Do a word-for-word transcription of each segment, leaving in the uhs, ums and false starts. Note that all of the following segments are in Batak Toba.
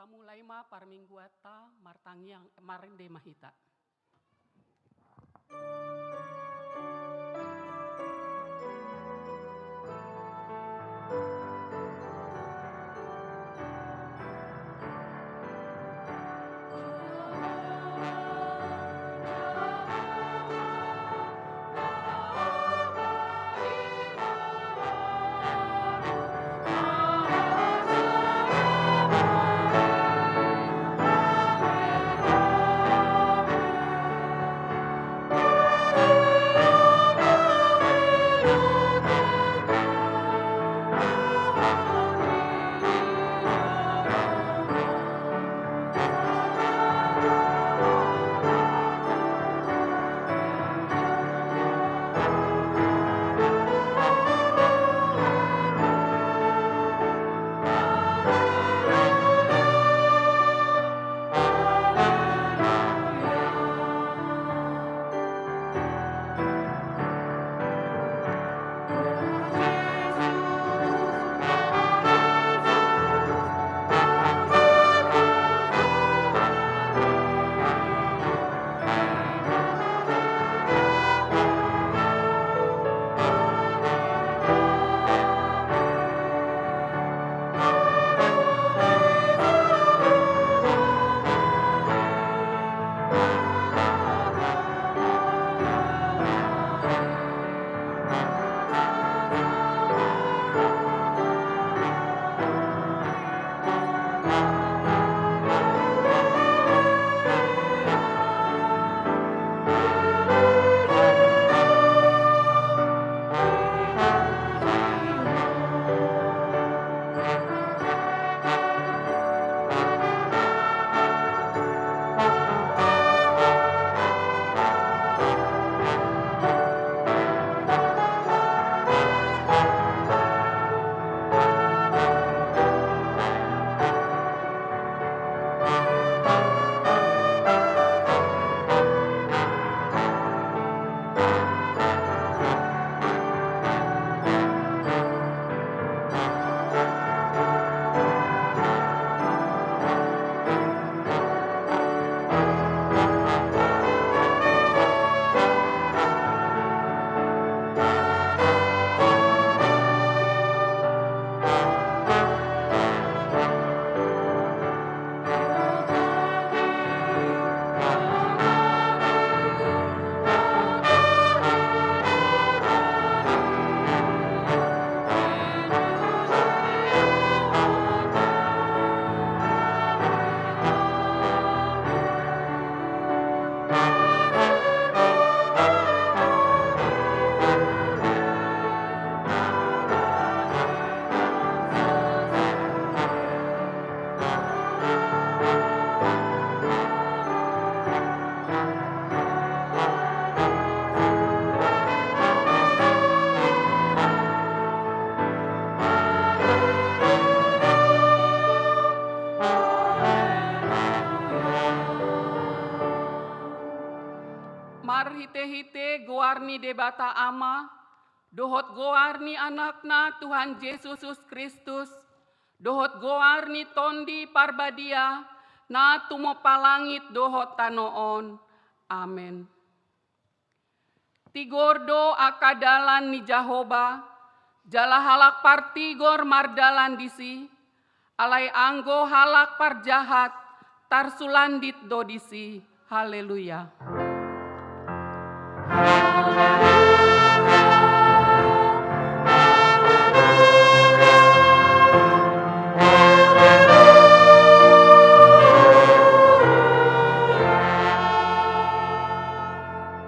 Mulai ma parmingguanta, martangiang, marende ma hita. Marhite-hite goar ni Debata Ama, dohot goar ni Anakna Tuhan Jesus Kristus, dohot goar ni Tondi Parbadia, na tumompa langit dohot tano on. Amen. Tigor do angka dalan ni Jahowa, jala halak partigor mardalan disi, alai anggo halak parjahat tarsulandit do disi. Haleluya.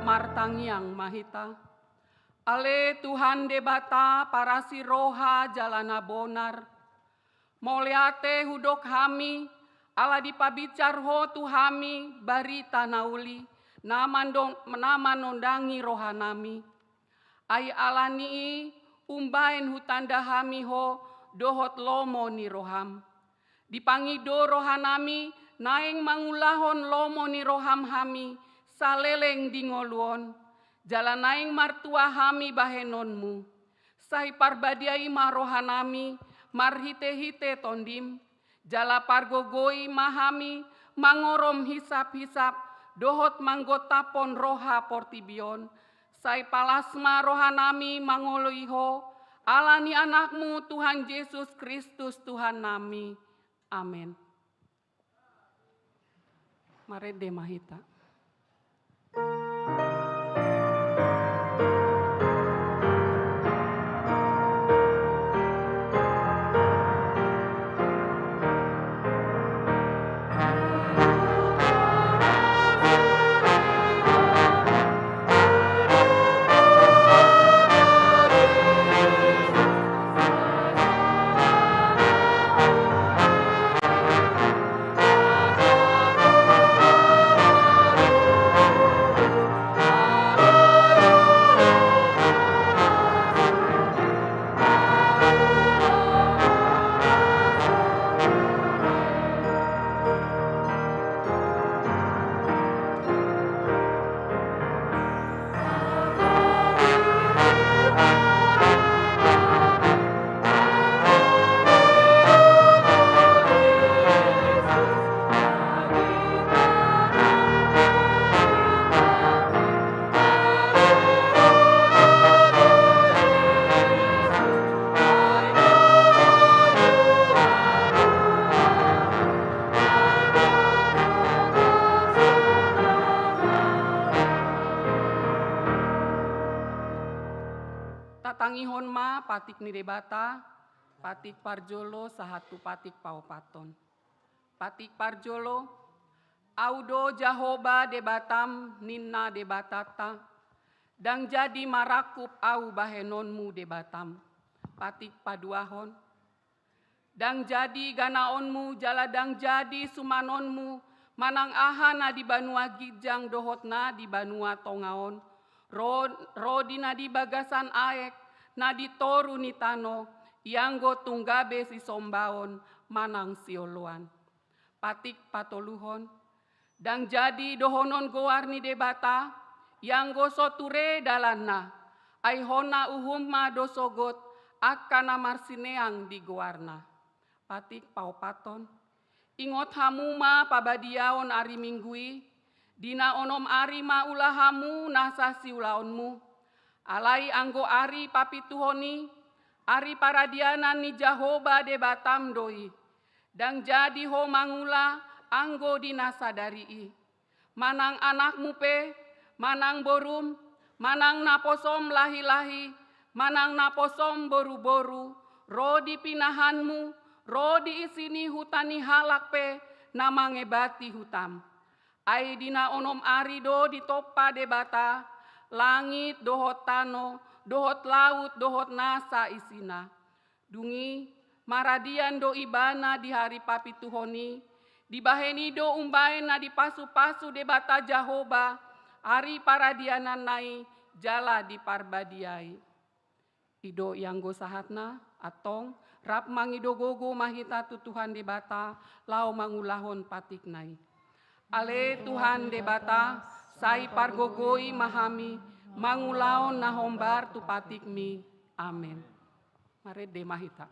Martangiang ma hita. Ale Tuhan Debata parasi roha jala na bonar, mauliate hudok hami, ala dipabicar Ho tu hami barita na uli, na mando-, na manondangi rohanami. Ai ala ni i umbaen hutanda hami Ho dohot lomo ni roham. Dipangido rohanami naeng mangulahon lomo ni roham hami saleleng di ngolu on, jala naeng martua hami bahenonmu. Sai parbadiai ma rohanami marhite-hite Tondim, Jala pargogoi ma hami mangorom hisap-hisap dohot manggontaphon roha portibi on, sai palas ma rohanami mangoloi Ho, ala ni Anakmu Tuhan Jesus Kristus Tuhannami. Amen. Marende ma hita. Tatangihon ma patik ni Debata, patik parjolo sahat tu patik paopathon. Patik parjolo, Au do Jahowa Debatam, ninna Debatanta, ndang jadi marangkup Au bahenonmu Debatam. Patik paduahon, ndang jadi ganaonmu jala ndang jadi sumanonmu manang aha na di banua ginjang dohot na di banua tonga on, ro, ro di na di bagasan aek, na di toru ni tano, ianggo tung gabe sisombaon manang sioloan. Patik patoluhon, ndang jadi dohonon goar ni Debata, ianggo so ture dalanna, ai hona uhumna do sogot angka na marsineang di goarna. Patik paopathon, ingot hamu ma pabadiaon ari Minggu i, di na onom ari ma ula hamu nasa siulaonmu. Alai anggo ari papituhon i, ari paradianan ni Jahowa Debatam do i, ndang jadi ho mangula anggo di na sadari i. Manang anakmu pe, manang borum, manang naposom lahi-lahi, manang naposom boru-boru, ro di pinahanmu, ro di isi ni huta ni halak pe na mangebati hutam. Ai di na onom ari do ditompa Debata langit dohot tano, dohot laut, dohot nasa isina. Dung i, maradian do ibana di ari papituhon i, dibahen i do umbaen na dipasu-pasu Debata Jahowa, ari paradiananna i jala diparbadiai. I do ianggo sahatna, antong, rap mangido gogo ma hita tu Tuhan Debata, laho mangulahon patikna i. Ale Tuhan Debata, sai pargogoi ma hami, mangulahon na hombar tu patikmi. Amen. Marende ma hita.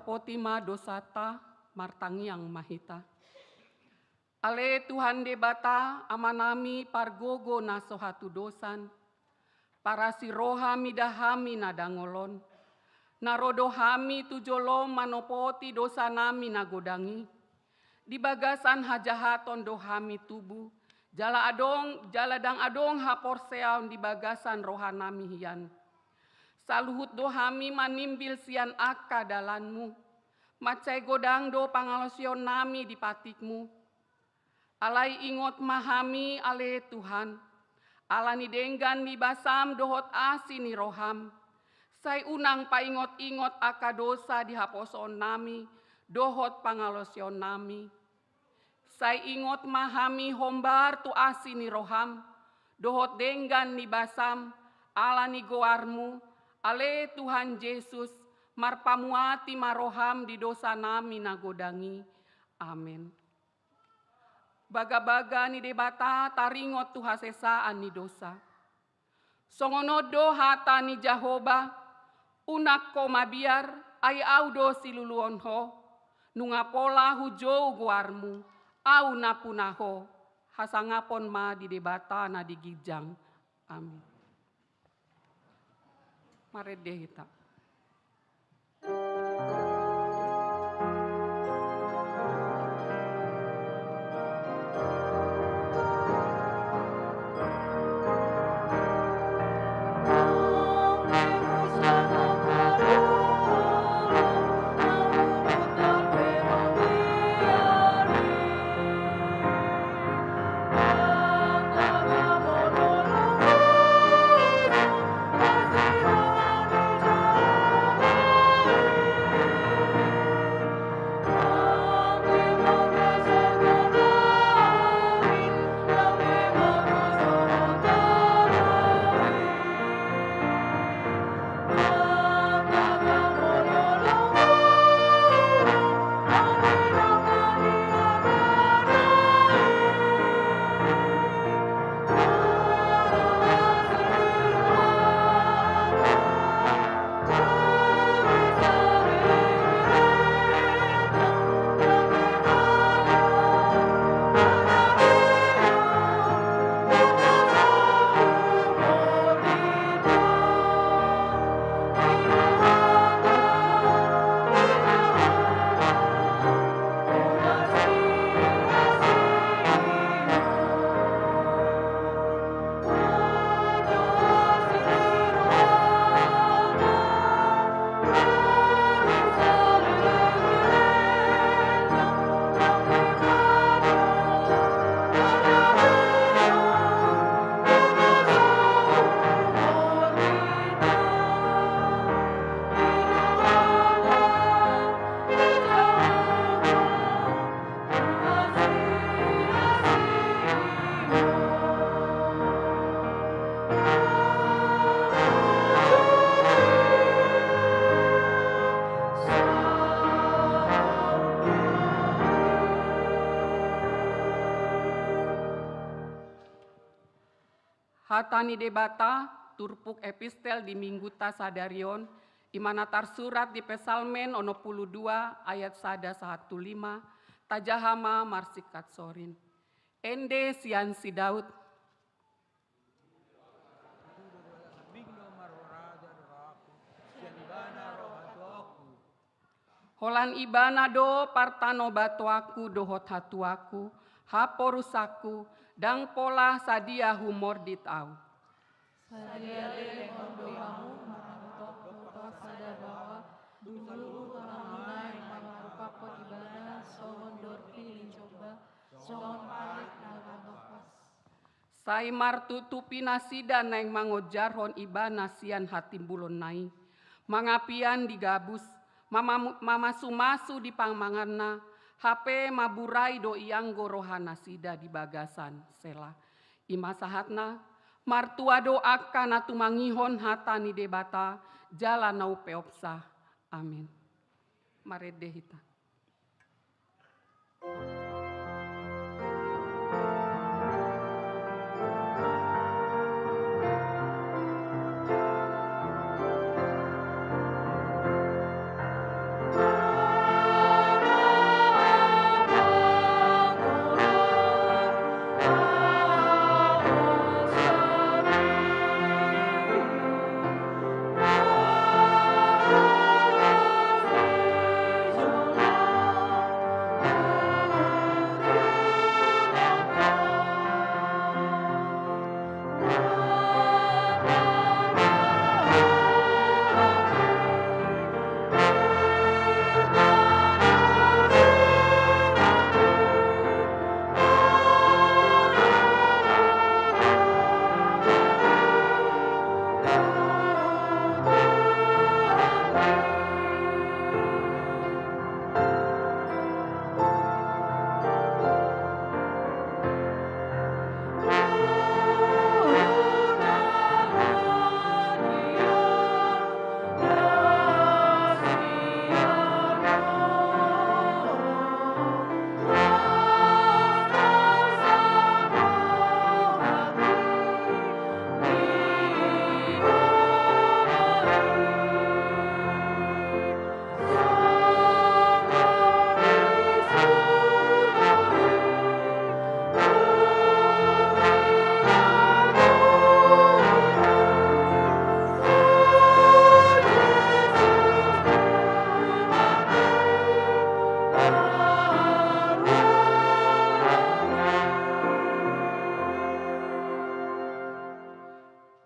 Poti ma dosanta, martangiang ma hita. Ale Tuhan Debata, Amanami pargogo na so hatudosan, parasi roha mida hami na dangol on, na ro do hami tu jolom manopoti dosanami na godang i. Di bagasan hajahaton do hami tubu, jala adong, jala ndang adong haporseaon di bagasan rohanami hian. Saluhut do hami manimbil sian angka dalanmu, mansai godang do pangalaosionnami di patikmu. Alai ingot ma hami ale Tuhan, ala ni denggan ni basam dohot asi ni roham, sai unang paingot-ingot angka dosa di haposoonnami dohot pangalaosionnami. Sai ingot ma hami hombar tu asi ni roham, dohot denggan ni basam, ala ni goarmu, ale Tuhan Jesus, marpamuati ma roham di dosanami na godang i. Amen. Bagabaga ni Debata taringot tu hasesaan ni dosa. Songon on do hata ni Jahowa, unang ho mabiar, ai Ahu do siluluon ho, nunga pola hujou goarmu, Ahu nampuna ho. Hasangapon ma di Debata na di ginjang. Amin. Marende hita. Hata ni Debata, turpuk epistel di Mingguta sadari on, i ma na tarsurat di Psalmen onom pulu dua ayat sada sahat tu lima, tajaha ma marsingkat sorin. Ende sian si Daud. Holan Ibana do partanobatoanku dohot hatuaku, haporusanku, ndang pola sadia humordit ahu. Sadia leleng on do hamu manang tong dohot sada baoa, dung luhut hamuna i mangarupakkon ibana songon dorpi ni jomba, songon parik na gabe pas. Sai martutupi nasida naeng mangonjarhon ibana sian hatimbulonna i. Mangapian di gabus, mamamu-, mamasumasu di pamanganna, hape maburai do ianggo rohanasida di bagasan. Sela. I ma sahatna, martua do angka na tumangihon hata ni Debata, jala na umpeopsa. Amin. Marende hita.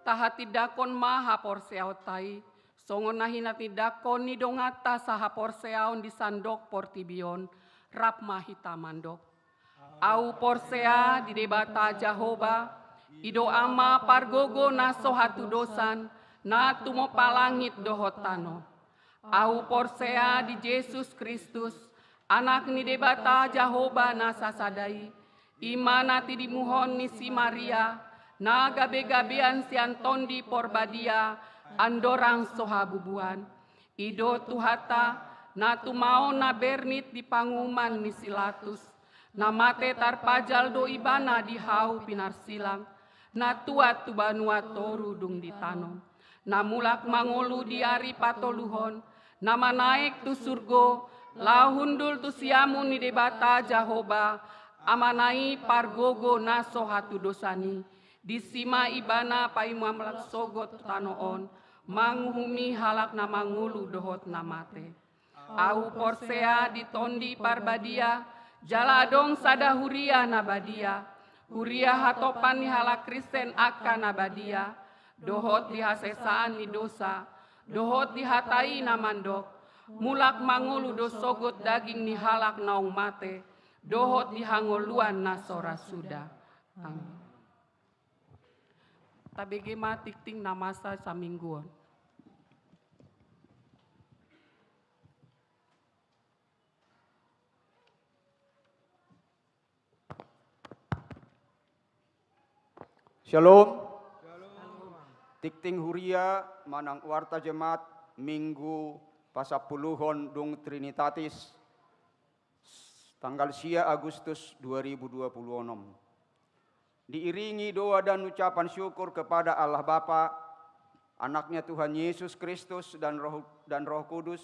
Tahatindangkon ma haporseaonta i, songon na hinatindangkon ni donganta sahaporseaon di sandok portibi on, rap ma hita mandok. Ahu porsea di Debata Jahowa, i do Ama pargogo na so hatudosan, na tumompa langit dohot tano. Ahu porsea di Jesus Kristus, Anak ni Debata Jahowa na sasada i, i ma na tinimuhon ni si Maria, na gabegabean sian Tondi Porbadia, andorang so habubuan. I do Tuhanta, na tumaon na bernit di panguhuman ni si Latus, na mate tarpajal do Ibana di hau pinarsilang, na tuat tu banua toru dung ditanom, na mulak mangolu di ari patoluhon, na manaek tu surgo, laho hundul tu siamun ni Debata Jahowa, Amana i pargogo na so hatudosan i. Disi ma Ibana paima mulak sogot tu tano on, manguhumi halak na mangolu dohot na mate. Ahu porsea di Tondi Parbadia, jala adong sada huria na badia, huria hatopan ni halak Kristen angka na badia, dohot di hasesaan ni dosa, dohot di hata i na mandok, mulak mangolu do sogot daging ni halak naung mate, dohot di hangoluan na so ra suda. Amin. Tabege ma tingting na masa saminggu on. Syalom. Tingting huria manang warta jemaat Minggu pasampuluhon dung Trinitatis, tanggal sia Agustus dua ribu dua puluh enam. Diiringi doa dan ucapan syukur kepada Allah Bapa, Anaknya Tuhan Yesus Kristus, dan Roh, dan Roh Kudus,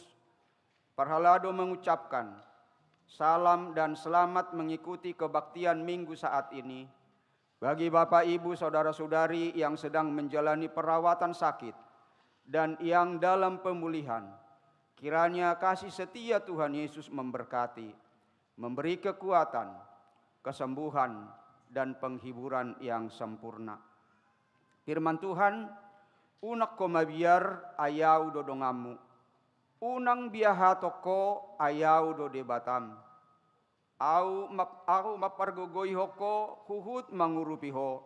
parhalado mengucapkan salam dan selamat mengikuti kebaktian Minggu saat ini. Bagi Bapak, Ibu, Saudara-saudari yang sedang menjalani perawatan sakit dan yang dalam pemulihan, kiranya kasih setia Tuhan Yesus memberkati, memberi kekuatan, kesembuhan, dan penghiburan yang sempurna. Firman Tuhan, unang ho mabiar, ai Ahu do donganmu. Unang biahaton ho, ai Ahu do Debatam. Ahu map-, Ahu mampargogoihon ho, huhut mangurupi ho,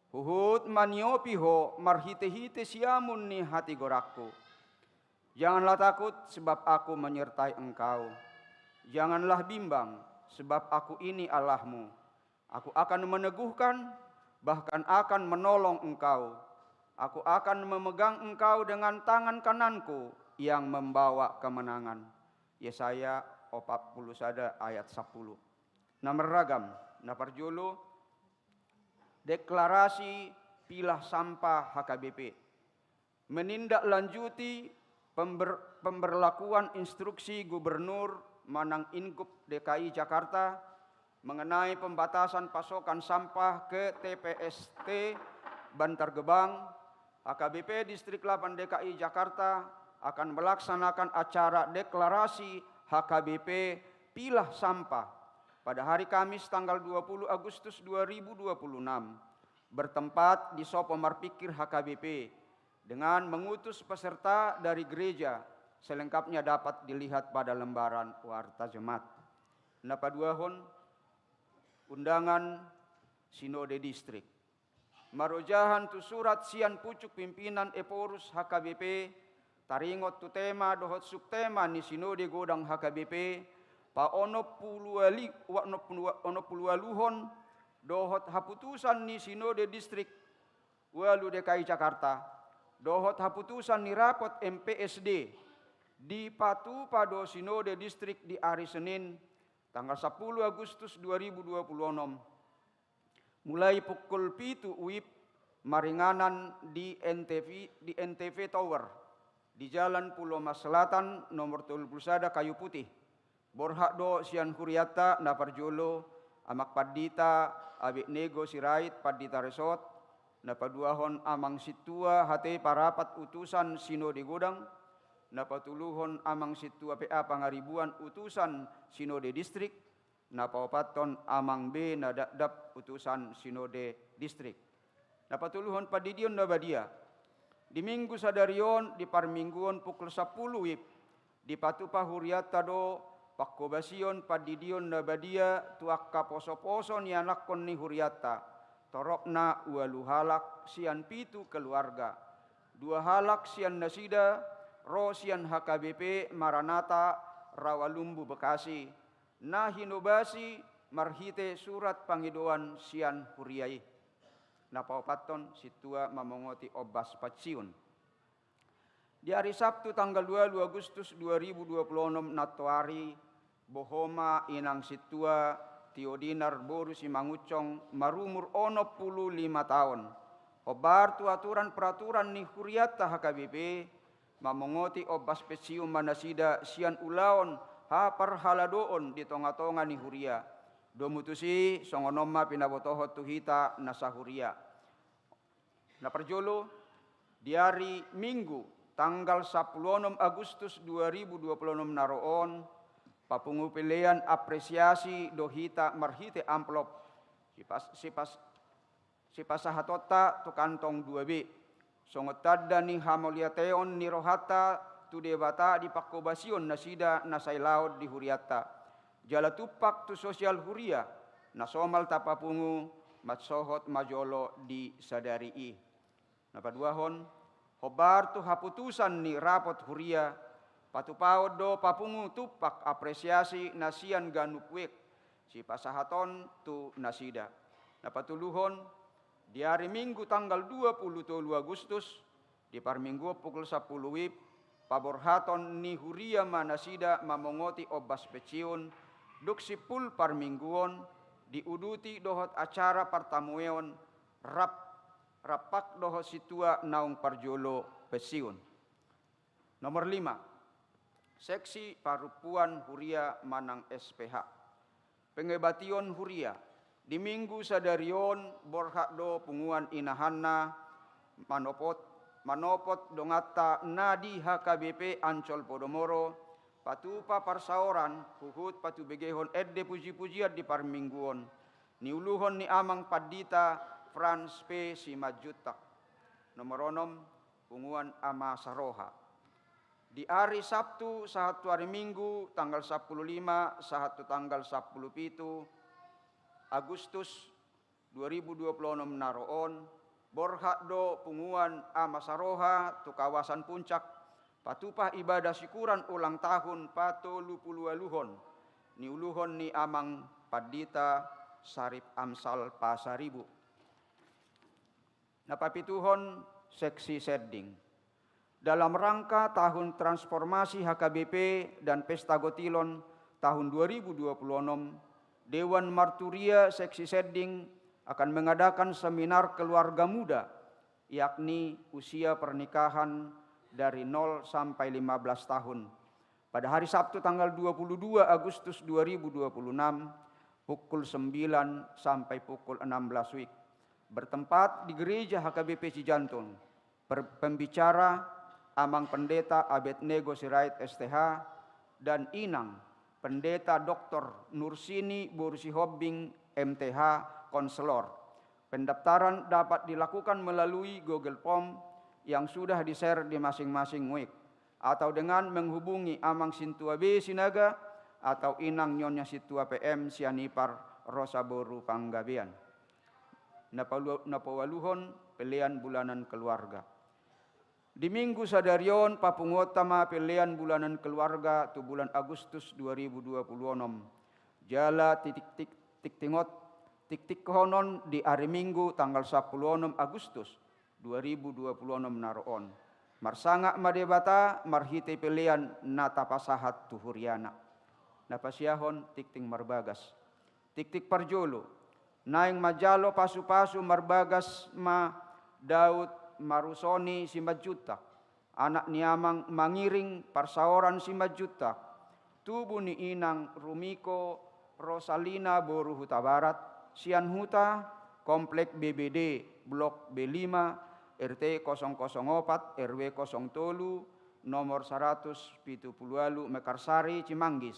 huhut maniopi ho marhite-hite siamun ni hatigoranku. Janganlah takut, sebab Aku menyertai engkau. Janganlah bimbang, sebab Aku ini Allahmu. Aku akan meneguhkan, bahkan akan menolong engkau. Aku akan memegang engkau dengan tangan kanan-Ku yang membawa kemenangan. Yesaya opat puluh sada ayat sapuluh. Na marragam, na parjolo, deklarasi pilah sampah H K B P. Menindaklanjuti pember-, pemberlakuan instruksi Gubernur manang Inggub D K I Jakarta mengenai pembatasan pasokan sampah ke T P S T Bantar Gebang, H K B P Distrik delapan D K I Jakarta akan melaksanakan acara deklarasi H K B P Pilah Sampah pada hari Kamis tanggal dua puluh Agustus dua ribu dua puluh enam, bertempat di Sopo Marpikir H K B P, dengan mengutus peserta dari gereja, selengkapnya dapat dilihat pada lembaran Warta Jemaat. Na paduahon, undangan Sinode Distrik. Marojahan tu surat sian pucuk pimpinan Ephorus H K B P, taringot tu tema dohot subtema ni Sinode Godang H K B P, paonom pulu ualu-, onom pulu, onom pulu ualuhon, dohot haputusan ni Sinode Distrik ualu D K I Jakarta, dohot haputusan ni rapot M P S D, dipatupa do Sinode Distrik di ari Senin, tanggal sapuluh Agustus dua ribu dua puluh onom, mulai pukul pitu uip, maringanan di N T V, di N T V Tower, di Jalan Pulo Mas Selatan, nomor tolu pulu sada, Kayu Putih. Borhat do sian hurianta, na parjolo, Amang Pandita Abed Nego Sirait, Pandita Resort, na paduahon Amang Sintua H T Parapat, utusan Sinode Godang, na patoluhon Amang Sintua P A Pangaribuan, utusan Sinode Distrik, na paopathon Amang B Nadapdap, utusan Sinode Distrik. Na patoluhon, pandidion na badia. Di Minggu sadari on, di parmingguon pukul sampulu wib, dipatupa hurianta do pangkobasion pandidion na badia tu angka poso-poso ni anakkon ni hurianta, toropna ualu halak sian pitu keluarga. Dua halak sian nasida ro sian H K B P Maranatha Rawalumbu Bekasi, na hinobasi marhite surat pangidoan sian huria i. Na paopathon, sintua mamongoti ombas pensiun. Di ari Sabtu tanggal ualu Agustus dua ribu dua puluh onom nantoari, bohoma inang sintua Tiodinar boru Simangunsong marumur onom pulu lima taon. Hombar tu aturan peraturan ni hurianta H K B P, mamongoti ombas pensiun ma nasida sian ulaon haparhaladoon di tonga-tonga ni huria. Domu tusi, songon on ma pinabotohon tu hita na sahuria. Na parjolo, di ari Minggu tanggal sampulu onom Agustus dua ribu dua puluh onom na ro on, papungu pelean apresiasi do hita marhite amplop sipas, sipas, sipasahatonta tu kantong dua B, songon tanda ni hamauliateon ni rohanta tu Debata di pangkobasion nasida na sailaon di hurianta. Jala tumpak tu sosial huria na somal tapapungu, mansohot ma jolo di sadari i. Na paduahon, hombar tu haputusan ni rapot huria, patupaon do papungu tumpak apresiasi na sian ganup wijk sipasahaton tu nasida. Na patoluhon, di ari Minggu tanggal dua pulu tolu Agustus, di parmingguon pukul sampulu wib, paborhaton ni huria ma nasida mamongoti ombas pensiun, dung simpul parmingguon, diuduti dohot acara partamueon, rap, rampak dohot sintua naung parjolo pensiun. Nomor lima, seksi parompuan huria manang S P H. Pengebation huria. Di Minggu sadari on borhat do punguan inahanna manopot, manopot donganta na di H K B P Ancol Podomoro, patupa parsaoran huhut patubegehon ende puji-pujian di parmingguon, niuluhon ni Amang Pandita Frans P Simanjuntak. Nomor onom, punguan Ama Saroha. Di ari Sabtu sahat tu ari Minggu tanggal sampulu lima sahat tu tanggal sampulu pitu Agustus dua ribu dua puluh onom na ro on, borhat do punguan Ama Saroha tu kawasan Puncak, patupa ibadah syukuran ulang tahun patolu pulu ualuhon, niuluhon ni Amang Pandita Syarif Amsal Pasaribu. Na papituhon, seksi sending. Dalam rangka tahun transformasi H K B P dan Pesta Gotilon tahun dua ribu dua puluh enam, Dewan Marturia Seksi Sending akan mengadakan seminar keluarga muda, yakni usia pernikahan dari nol sampai lima belas tahun, pada hari Sabtu tanggal dua puluh dua Agustus dua ribu dua puluh enam, pukul sembilan sampai pukul enam belas wib, bertempat di Gereja H K B P Cijantung. Per-, pembicara, Amang Pendeta Abednego Sirait, S T H, dan Inang Pendeta Doktor Nursini boru Sihombing, M T H, Konselor. Pendaftaran dapat dilakukan melalui Google Form yang sudah di-share di masing-masing wijk, atau dengan menghubungi Amang Sintua B Sinaga atau Inang Nyonya Sintua P M Sianipar Rosa boru Panggabean. Na palu-, na paualuhon, pelean bulanan keluarga. Di Minggu sadari on papunguonta ma pelean bulanan keluarga tu bulan Agustus dua ribu dua puluh onom. Jala titik-tik-, tiktingot, tiktikhonon di ari Minggu tanggal sampulu onom Agustus dua ribu dua puluh onom na ro on. Marsangap ma Debata marhite pelean na tapasahat tu huriana. Na pasiahon, tikting marbagas. Tiktik parjolo, naeng manjalo pasu-pasu marbagas ma Daud Marusoni Simanjuntak, anak ni Amang Mangiring parsaoran Simanjuntak, tubu ni Inang Rumiko Rosalina boru Hutabarat, sian Huta, Komplek B B D, Blok B lima, R T kosong kosong opat, R W kosong tolu, nomor saratus pitu pulu ualu, Mekarsari, Cimanggis.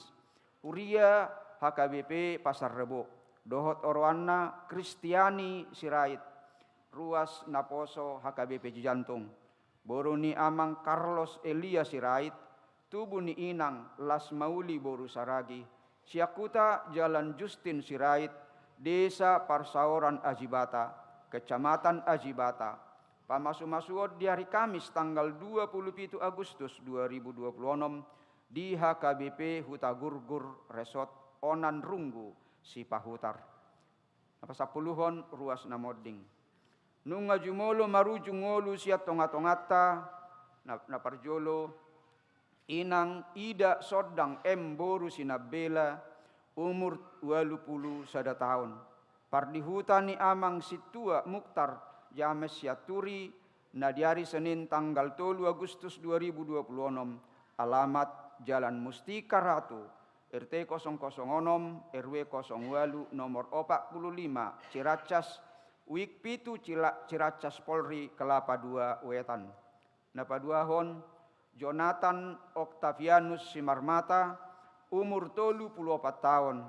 Huria H K B P Pasar Rebo, dohot oroanna Kristiani Sirait. ruas naposo H K B P Cijantung. Boru ni Amang Carlos Elia Sirait, tubu ni Inang Las Mauli boru Saragi, sian huta Jalan Justin Sirait, Desa Parsaoran Ajibata, Kecamatan Ajibata. Pamasumasuon di ari Kamis tanggal dua puluh pitu Agustus dua ribu dua puluh onom di H K B P Huta Gurgur Resort Onan Runggu, Sipahutar. Na pasampuluhon, ruas na monding. Nunga jumolo marujung ngolu sian tongatonganta, na, na parjolo, Inang Ida Sondang M boru Sinambela, umur ualu pulu sada taon. Pardihuta ni Amang Sintua Muktar James Sianturi, na di ari Senin tanggal tolu Agustus dua ribu dua puluh onom, alamat Jalan Mustika Ratu, R T kosong kosong onom, R W kosong ualu, nomor opat pulu lima, Ciracas, WIK pitu, Cila-, Ciracas Polri, Kelapa dua Wetan. Na paduahon, Jonathan Octavianus Simarmata, umur tolu pulu opat taon,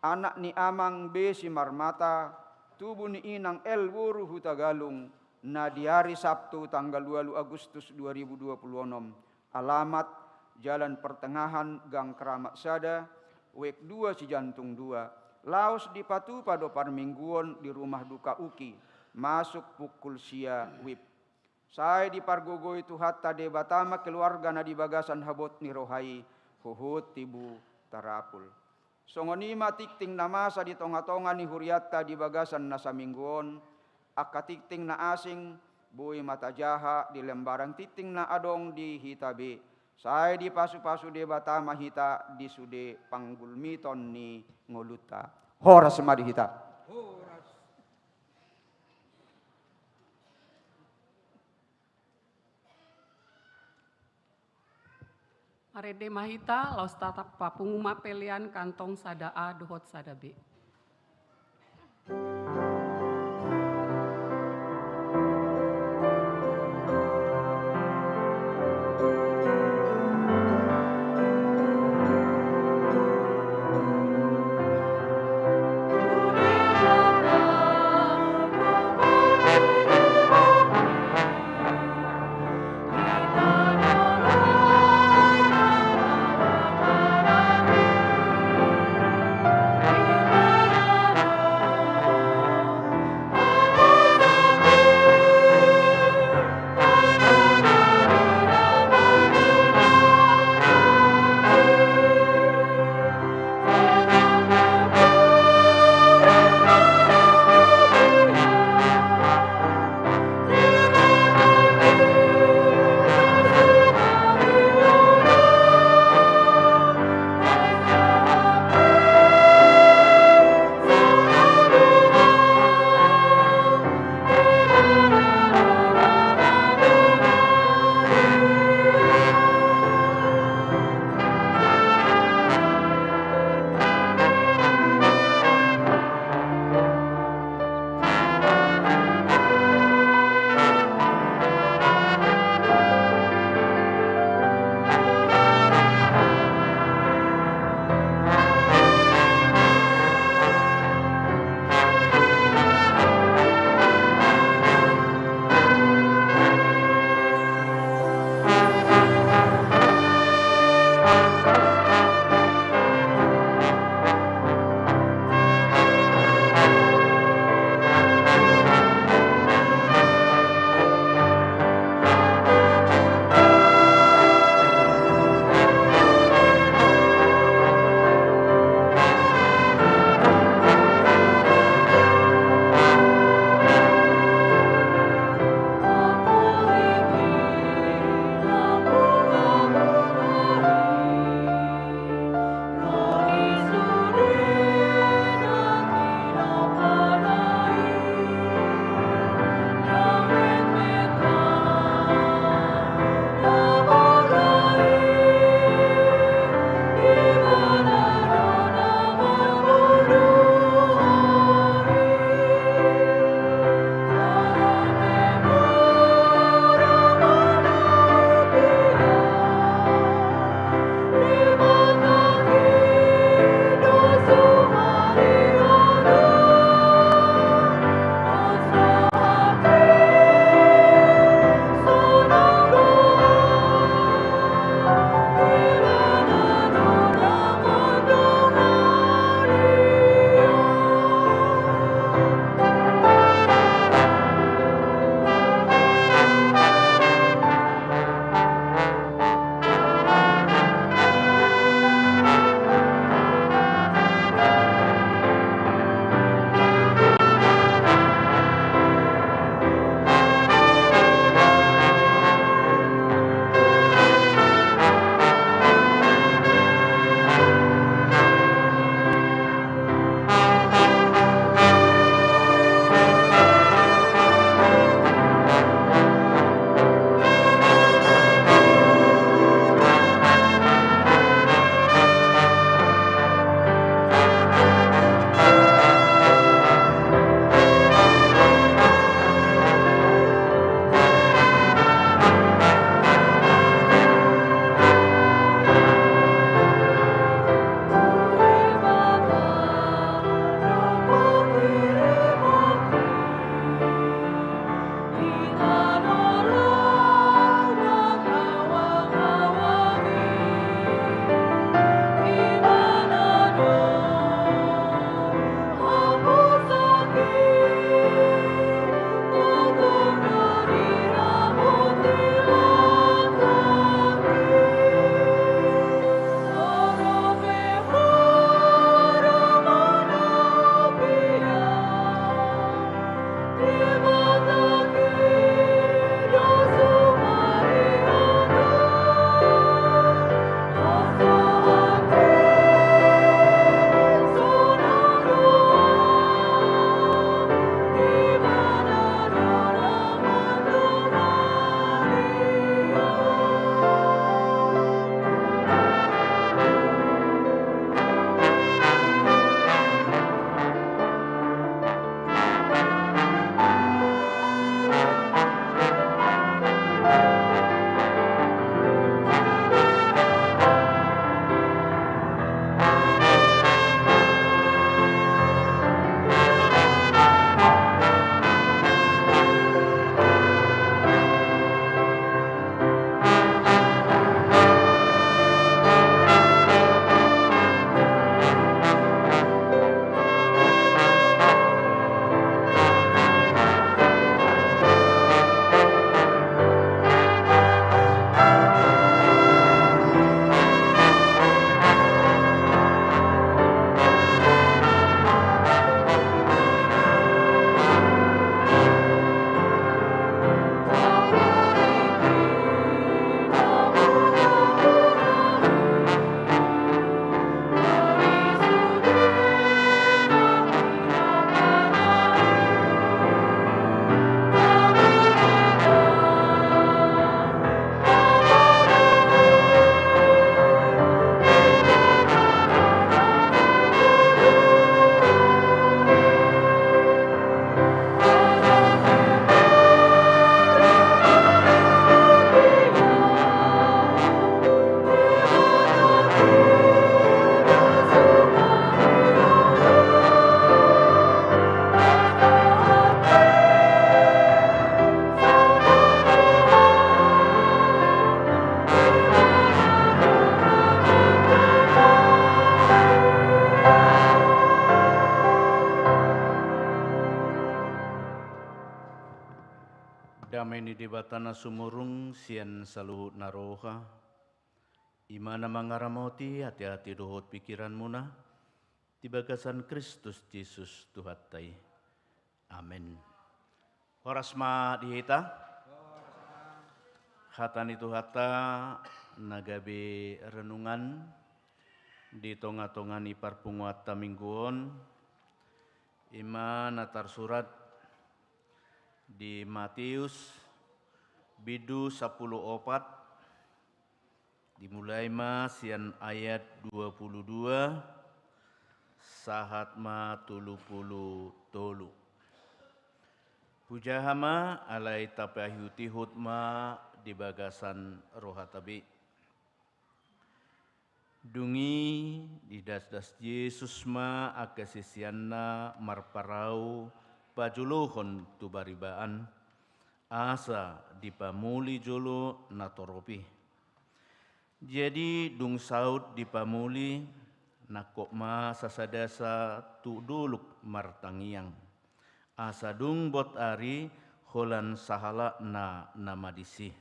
anak ni Amang B Simarmata, tubu ni Inang L boru Hutagalung, na di ari Sabtu tanggal ualu Agustus dua ribu dua puluh onom, alamat Jalan Pertengahan, Gang Keramat sada, WIK dua, Cijantung dua. Laos dipatupa do parmingguon di rumah duka UKI, masuk pukul sia WIB. Sai dipargogoi Tuhanta Debata ma keluarga na di bagasan habot ni roha i, huhut tibu tarapul. Songon i ma tingting na masa di tongatonga ni hurianta di bagasan na saminggu on, angka tingting na asing, boi ma tajaha di lembaran tingting na adong di hita be, sai dipasupasu Debata ma hita di sude panggulmiton ni ngolunta. Horas ma di hita. Horas. Marende ma hita, laos tatap papungu ma pelean kantong sada A dohot sada B. Dame ni Debata na sumurung sian saluhut na roha, i ma na mangaramoti ateate dohot pingkiranmuna di bagasan Kristus Jesus Tuhanta i. Amen. Horas ma di hita. Hata ni Tuhanta na gabe renungan di tonga-tonga ni parpunguanta minggu on, i ma na tarsurat di Mateus bindu sampulu opat, dimulai ma sian ayat dua pulu dua sahat ma tolu pulu tolu. Hujaha ma, alai tapaihut-ihut ma di bagasan rohata be. Dung i didasdas Jesus ma angka siseanna marparau pajolohon tu bariba an, asa dipamuli jolo na torop i. Jadi dung saut dipamuli, nangkok ma sasadasa tu dolok martangiang, asa dung bot ari holan sahalakna nama disi.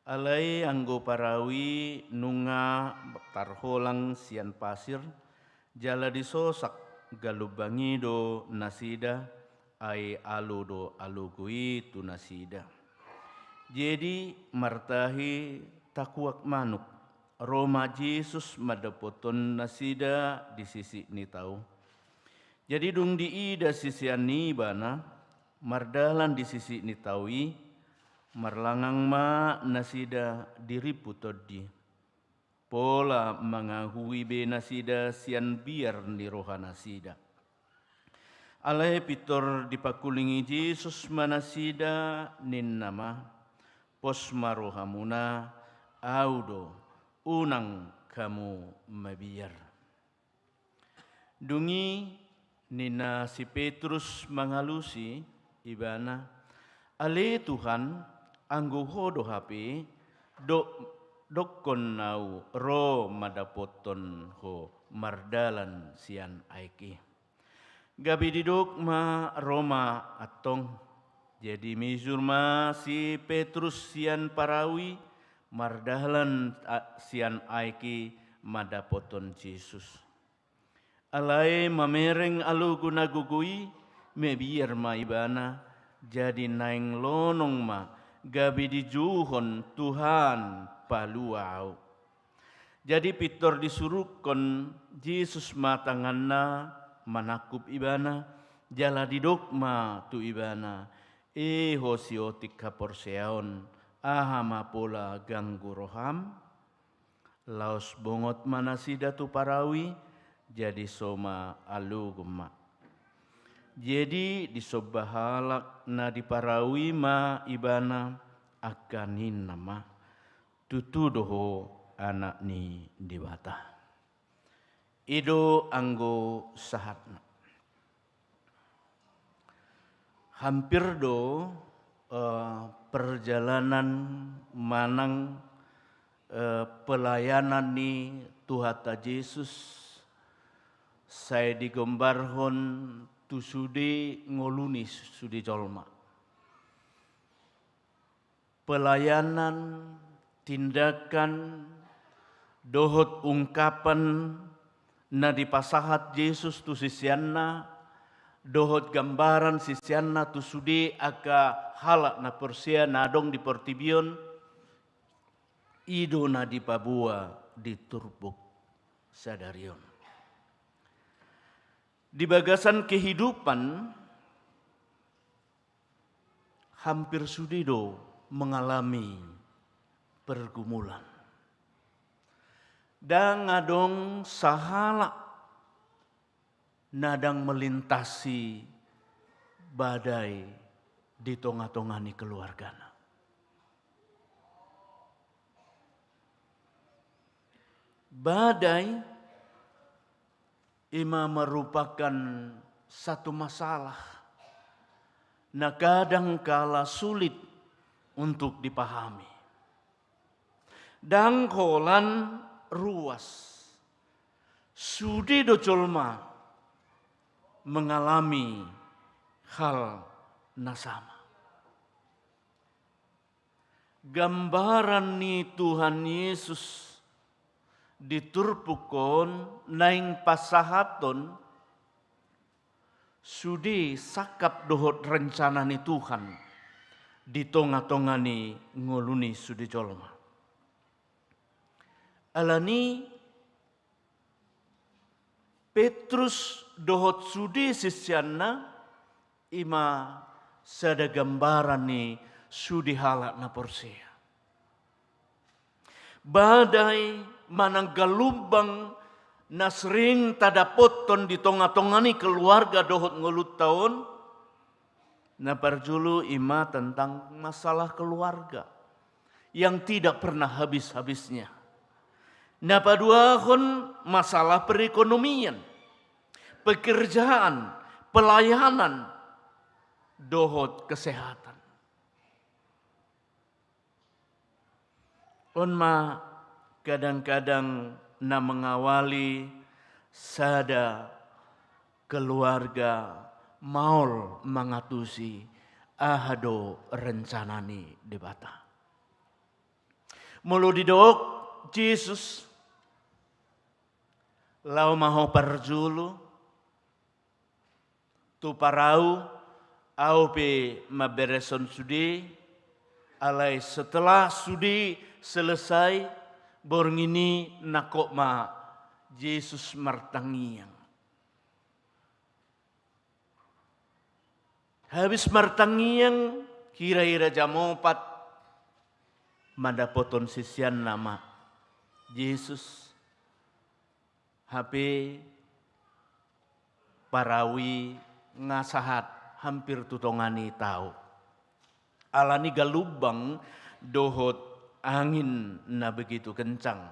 Alai anggo parau i nunga tarholang sian pasir, jala disosak galumbang i do nasida, ai alo do alogo i tu nasida. Jadi martahi takuak manuk, ro ma Jesus mandapothon nasida di sisik ni tao. Jadi dung diida sisean i Ibana mardalan di sisik ni tao i, marlangang ma nasida di rimpu tondi. Pola mangahui be nasida sian biar ni rohanasida. Alai pintor dipangkulingi Jesus ma nasida, ninna ma: Pos ma rohamuna, Ahu do, unang hamu mabiar. Dung i ninna si Petrus mangalusi Ibana: Ale Tuhan, anggo Ho do hape, dok-, dokkon ahu ro mandapothon Ho mardalan sian aek i. Gabe didok ma: Ro ma antong. Jadi mijur ma si Petrus sian parau i, mardalan a-, sian aek i mandapothon Jesus. Alai mamereng alogo na gogo i, mabiar ma ibana, jadi naeng lonong ma, gabe dijouhon: Tuhan, palua ahu. Jadi pintor disurungkon Jesus ma tanganna manangkup ibana, jala didok ma tu ibana: E ho siotik haporseaon, aha ma pola ganggu roham? Laos bongot ma nasida tu parau i, jadi so ma alogo ma. Jadi disomba halak na di parau i ma ibana, angka ninna ma: Tutu do ho Anak ni Debata. I do anggo sahatna. Hampir do, eh, perjalanan manang, eh, pelayanan ni Tuhanta Jesus sai digombarhon tu sude ngolu ni sude jolma. Pelayanan, tindakan, dohot ungkapan na dipasahat Jesus tu siseanna, dohot gambaran siseanna tu sude angka halak na porsea na adong di portibi on, i do na dipaboa di turpuk sadari on. Di bagasan kehidupan, hampir sude do mengalami pergumulan. Ndang adong sahalak na ndang melintasi badai di tonga-tonga ni keluargana. Badai i ma merupakan satu masalah na kadang kala sulit untuk dipahami. Ndang holan ruas, sude do jolma mengalami hal na sama. Gambaran ni Tuhan Yesus di turpuk on naeng pasahathon sude sangkap dohot rencana ni Tuhan di tonga-tonga ni ngolu ni sude jolma. Alani Petrus dohot sude siseanna i ma sada gambaran ni sude halak na porsea. Badai manang galumbang na sering tadapothon di tonga-tonga ni keluarga dohot ngolunta on, na parjolo i ma tentang masalah keluarga yang tidak pernah habis-habisnya. Na paduahon masalah perekonomian, pekerjaan, pelayanan, dohot kesehatan. On ma kadang-kadang na mengawali sada keluarga maol mangatusi aha do rencana ni Debata. Molo didok Jesus, laho ma ho parjolo tu parau, ahu pe mambereshon sude, alai setelah sude selesai, borngin i nangkok ma Jesus martangiang. Habis martangiang, hira-hira jam opat, mandapothon siseanna ma Jesus, hape parau i nga sahat, hampir tu tonga ni tao. Alani galumbang dohot angin na begitu kencang.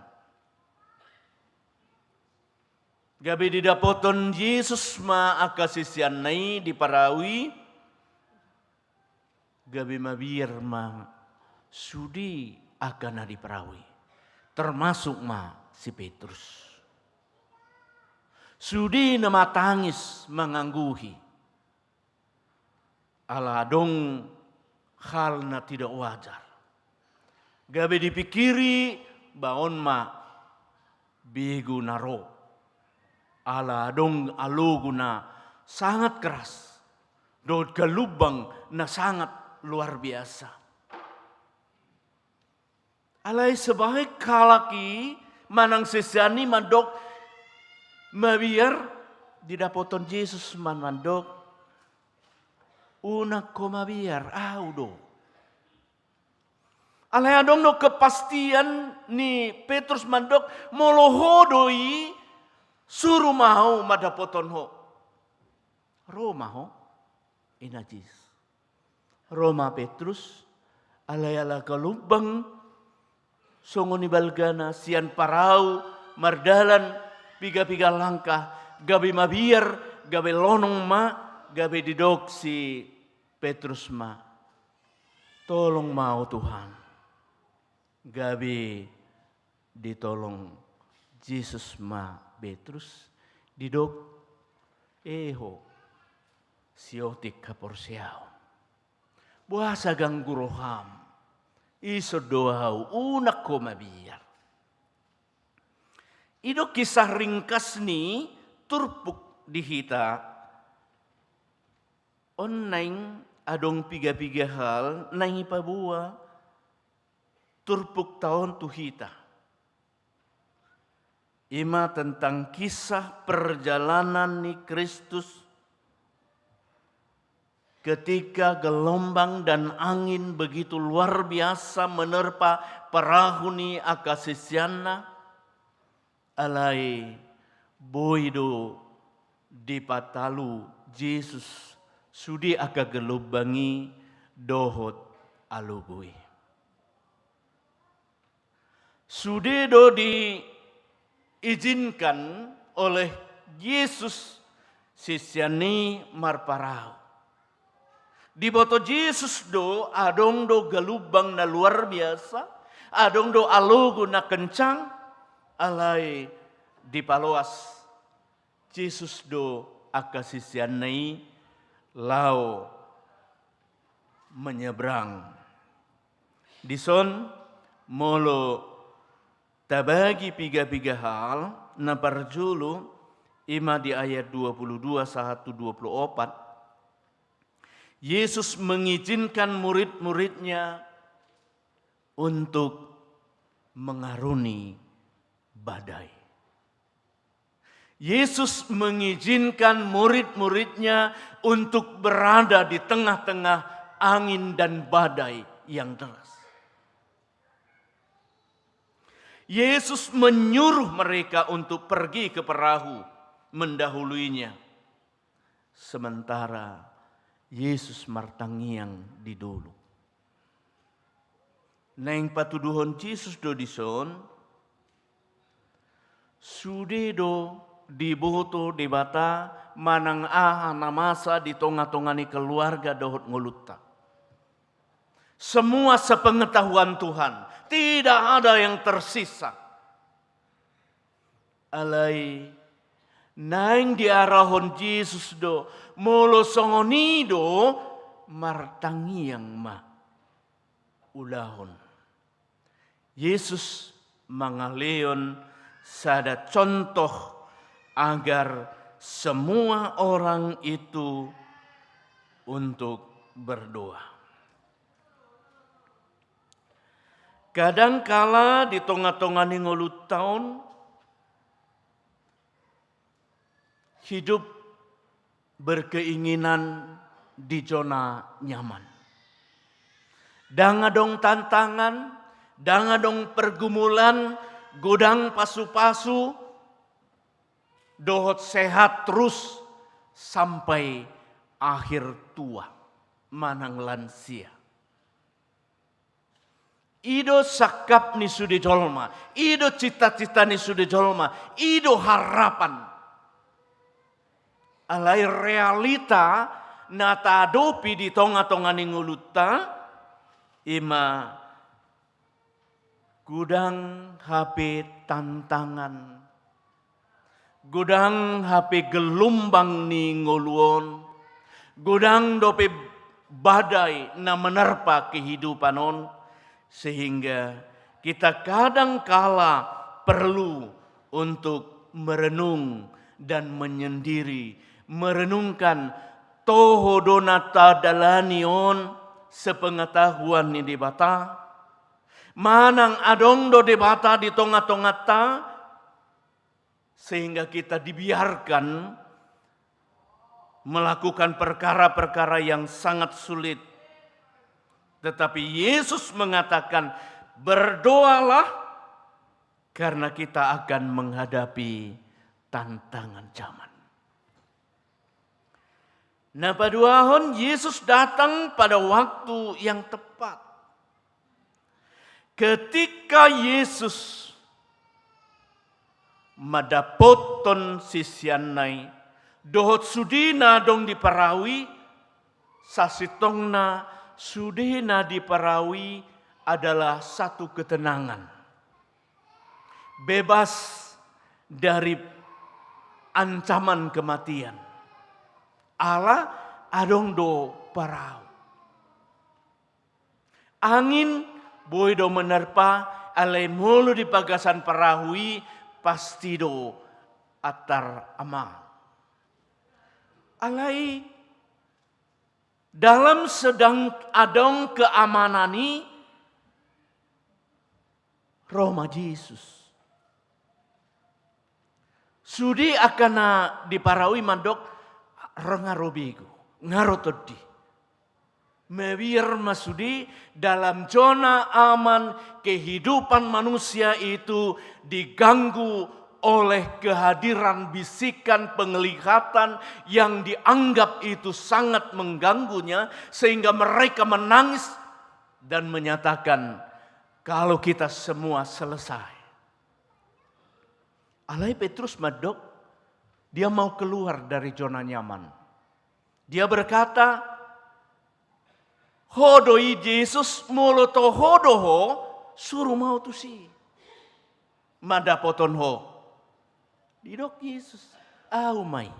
Gabe didapothon Jesus ma angka siseanna i di parau i, gabe mabiar ma sude angka na di parau i, termasuk ma si Petrus. Sude na matangis mangangguhi. Ala adong hal na tidak wajar. Gabe dipikiri, ba on ma begu na ro. Ala adong alogo na sangat keras dohot galumbang na sangat luar biasa. Alai sebaik halak i manang sisean i mandok mabiar, didapothon Jesus ma mandok, unang ho mabiar, ahu do. Alai adong do kepastian ni Petrus mandok, molo ho do i, suru ma ahu mandapothon ho. Ro ma ho, i na Jesus. Ro ma Petrus, alai ala galumbang songon i balgana sian parau mardalan piga-piga langkah, gabe mabiar, gabe lonong ma, gabe didok si Petrus ma, tolong ma ahu Tuhan. Gabe ditolong Jesus ma Petrus, didok, e ho, siotik haporseaon. Boasa ganggu roham? Ison do ahu, unang ho mabiar. I do kisah ringkas ni turpuk di hita. On naeng adong piga-piga hal naeng ipaboa turpukta on tu hita. I ma tentang kisah perjalanan ni Kristus ketika gelombang dan angin begitu luar biasa menerpa perahu ni angka siseanna, alai boi do dipatalu Jesus sude angka gelombang i dohot alogo i. Sude do diizinkan oleh Jesus sisean i marparau. Diboto Jesus do adong do galumbang na luar biasa, adong do alogo na kencang, alai dipaloas Jesus do angka siseanna i laho menyeberang. Dison molo tabagi piga-piga hal, na parjolo ima di ayat dua puluh dua sahat tu dua puluh opat, Yesus mengizinkan murid-muridnya untuk mengaruni badai. Yesus mengizinkan murid-muridnya untuk berada di tengah-tengah angin dan badai yang deras. Yesus menyuruh mereka untuk pergi ke perahu mendahuluinya. Sementara Yesus martangiang di dolok. Naeng patuduhon Jesus do dison, sude do diboto Debata manang aha na masa di tonga-tonga ni keluarga dohot ngolunta. Semua sepengetahuan Tuhan, tidak ada yang tersisa. Alai naeng diarahon Jesus do, molo songon i do, martangiang ma ulahon. Yesus mangalehon sada contoh agar semua orang itu untuk berdoa. Kadangkala di tonga-tonga ni ngolunta on, hidup berkeinginan di zona nyaman. Ndang adong tantangan, ndang adong pergumulan, godang pasu-pasu, dohot sehat terus sampai akhir tua manang lansia. I do sangkap ni sude jolma, i do cita-cita ni sude jolma, i do harapan. Alai realita na taadopi di tonga-tonga ni ngolunta, ima godang hape tantangan, godang hape gelombang ni ngolu on, godang dope badai na menerpa kehidupan on, sehingga kita kadangkala perlu untuk merenung dan menyendiri, merenungkan toho do na tadalani on sepengetahuan ni Debata, manang adong do Debata di tonga-tonganta, sehingga kita dibiarkan melakukan perkara-perkara yang sangat sulit. Tetapi Yesus mengatakan, "Berdoalah, karena kita akan menghadapi tantangan zaman." Na paduahon, Yesus datang pada waktu yang tepat. Ketika Yesus mandapothon siseanna i dohot sude na adong di parau i, sasintongna sude na di parau i adalah satu ketenangan, bebas dari ancaman kematian. Ala adong do parau. Angin boi do menerpa, alai molo di bagasan parau i pasti do antar amang. Alai dalam sedang adong keamanan i, ro ma Jesus. Sude angka na di parau i mandok, "Nga ro begu, nga ro tondi." Mabiar ma sude, dalam zona aman kehidupan manusia itu diganggu oleh kehadiran bisikan penglihatan yang dianggap itu sangat mengganggunya, sehingga mereka menangis dan menyatakan, "Kalau kita semua selesai." Alai Petrus mandok, dia mau keluar dari zona nyaman. Dia berkata, "Ho do i Jesus, molo toho do ho, suru ma ho tusi, mandapothon ho." Didok Jesus, "Au ma i,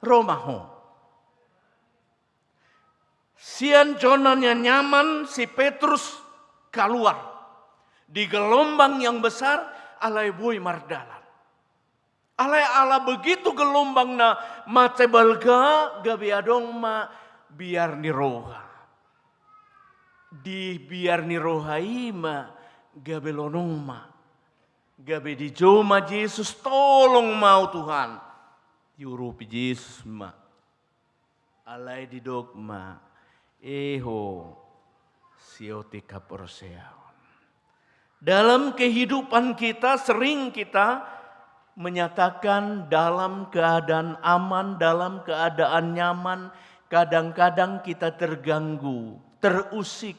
ro ma ho." Sian zona na nyaman si Petrus kaluar di gelombang yang besar, alai boi mardalan. Alai ala begitu gelombangna mansai balga, gabe adong ma biar ni roha. Di biar ni roha i ma gabe lonong ma. Gabe dijou ma Jesus, "Tolong ma ahu Tuhan." Diurupi Jesus ma. Alai didok ma, "E ho, siotik haporseaon." Dalam kehidupan kita, sering kita menyatakan dalam keadaan aman, dalam keadaan nyaman, kadang-kadang kita terganggu, terusik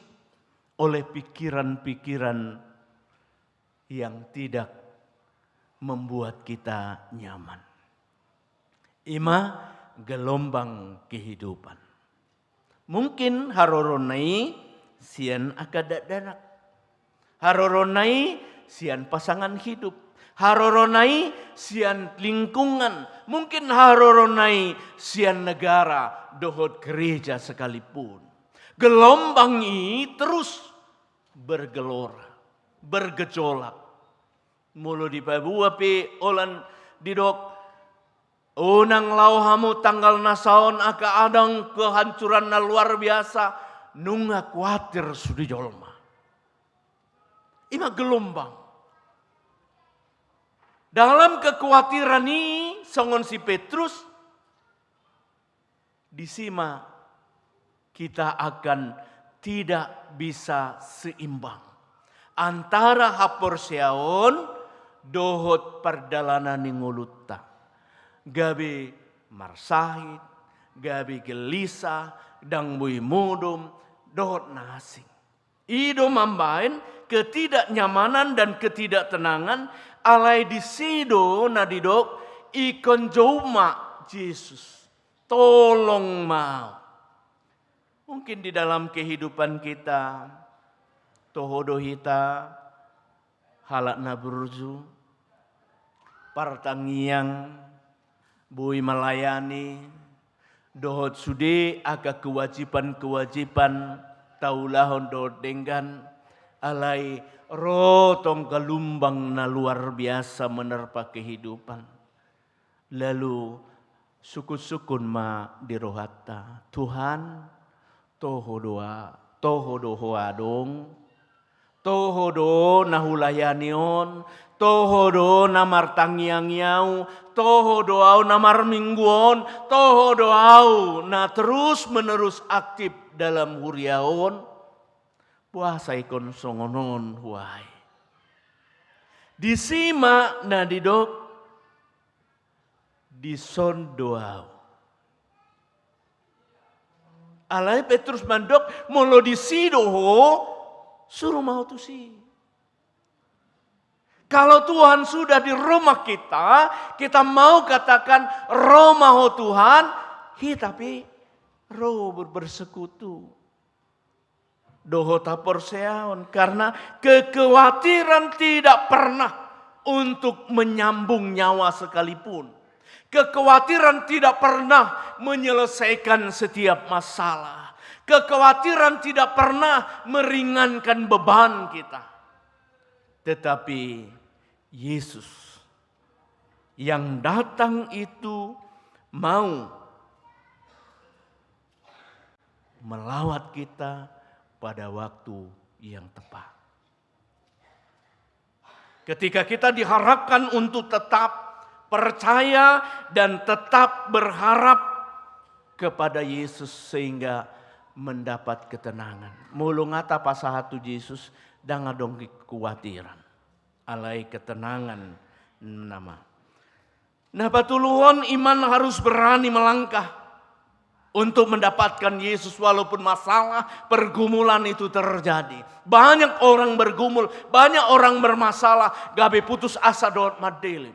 oleh pikiran-pikiran yang tidak membuat kita nyaman. I ma gelombang kehidupan. Mungkin harorona i sian angka dakdanak. Harorona i sian pasangan hidup. Harorona i sian lingkungan. Mungkin harorona i sian negara dohot gereja sekalipun. Gelombang i terus bergelora, bergejolak. Molo dipaboa pe holan didok, "Unang laho hamu tanggal na saon, angka adong kehancuran na luar biasa," nunga kuatir sude jolma. I ma gelombang. Dalam kekuatiran i, songon si Petrus, disi ma kita akan tidak bisa seimbang antara haporseaon dohot pardalanan ni ngolunta. Gabe marsahit, gabe gelisah, ndang boi modom, dohot na asing. I do mambaen ketidaknyamanan dan ketidaktenangan, alai disi do na didok, ingkon jou ma Jesus. Tolong ma ahu. Mungkin di dalam kehidupan kita, toho do hita halak na burju, partangiang, boi malayani, dohot sude angka kewajiban-kewajiban taulahon dohot denggan, alai ro tong gelombang na luar biasa menerpa kehidupan. Lalu sukun-sukun ma di rohanta, "Tuhan, toho do a-, toho do ho adong? Toho do na hulayani on? Toho do na martangiangi ahu? Toho do ahu na marminggu on? Toho do ahu na terus-menerus aktif dalam huria on? Boasa ingkon songon on huae?" Disi ma na didok, "Dison do ahu." Alai Petrus mandok, "Molo disi do ho, suru ma ho tusi." Kalau Tuhan sudah di rumah kita, kita mau katakan, "Ro ma ho Tuhan," hita pe ro ber-, bersekutu dohot haporseaon, karena kekhawatiran tidak pernah untuk menyambung nyawa sekalipun. Kekhawatiran tidak pernah menyelesaikan setiap masalah. Kekhawatiran tidak pernah meringankan beban kita. Tetapi Yesus yang datang itu mau melawat kita pada waktu yang tepat. Ketika kita diharapkan untuk tetap percaya dan tetap berharap kepada Yesus sehingga mendapat ketenangan. Molo nga tapasahat tu Jesus, ndang adong kekhawatiran. Alai ketenangan nama. Na patoluhon, iman harus berani melangkah untuk mendapatkan Yesus walaupun masalah, pergumulan itu terjadi. Banyak orang bergumul, banyak orang bermasalah, gabe putus asa dohot mandele.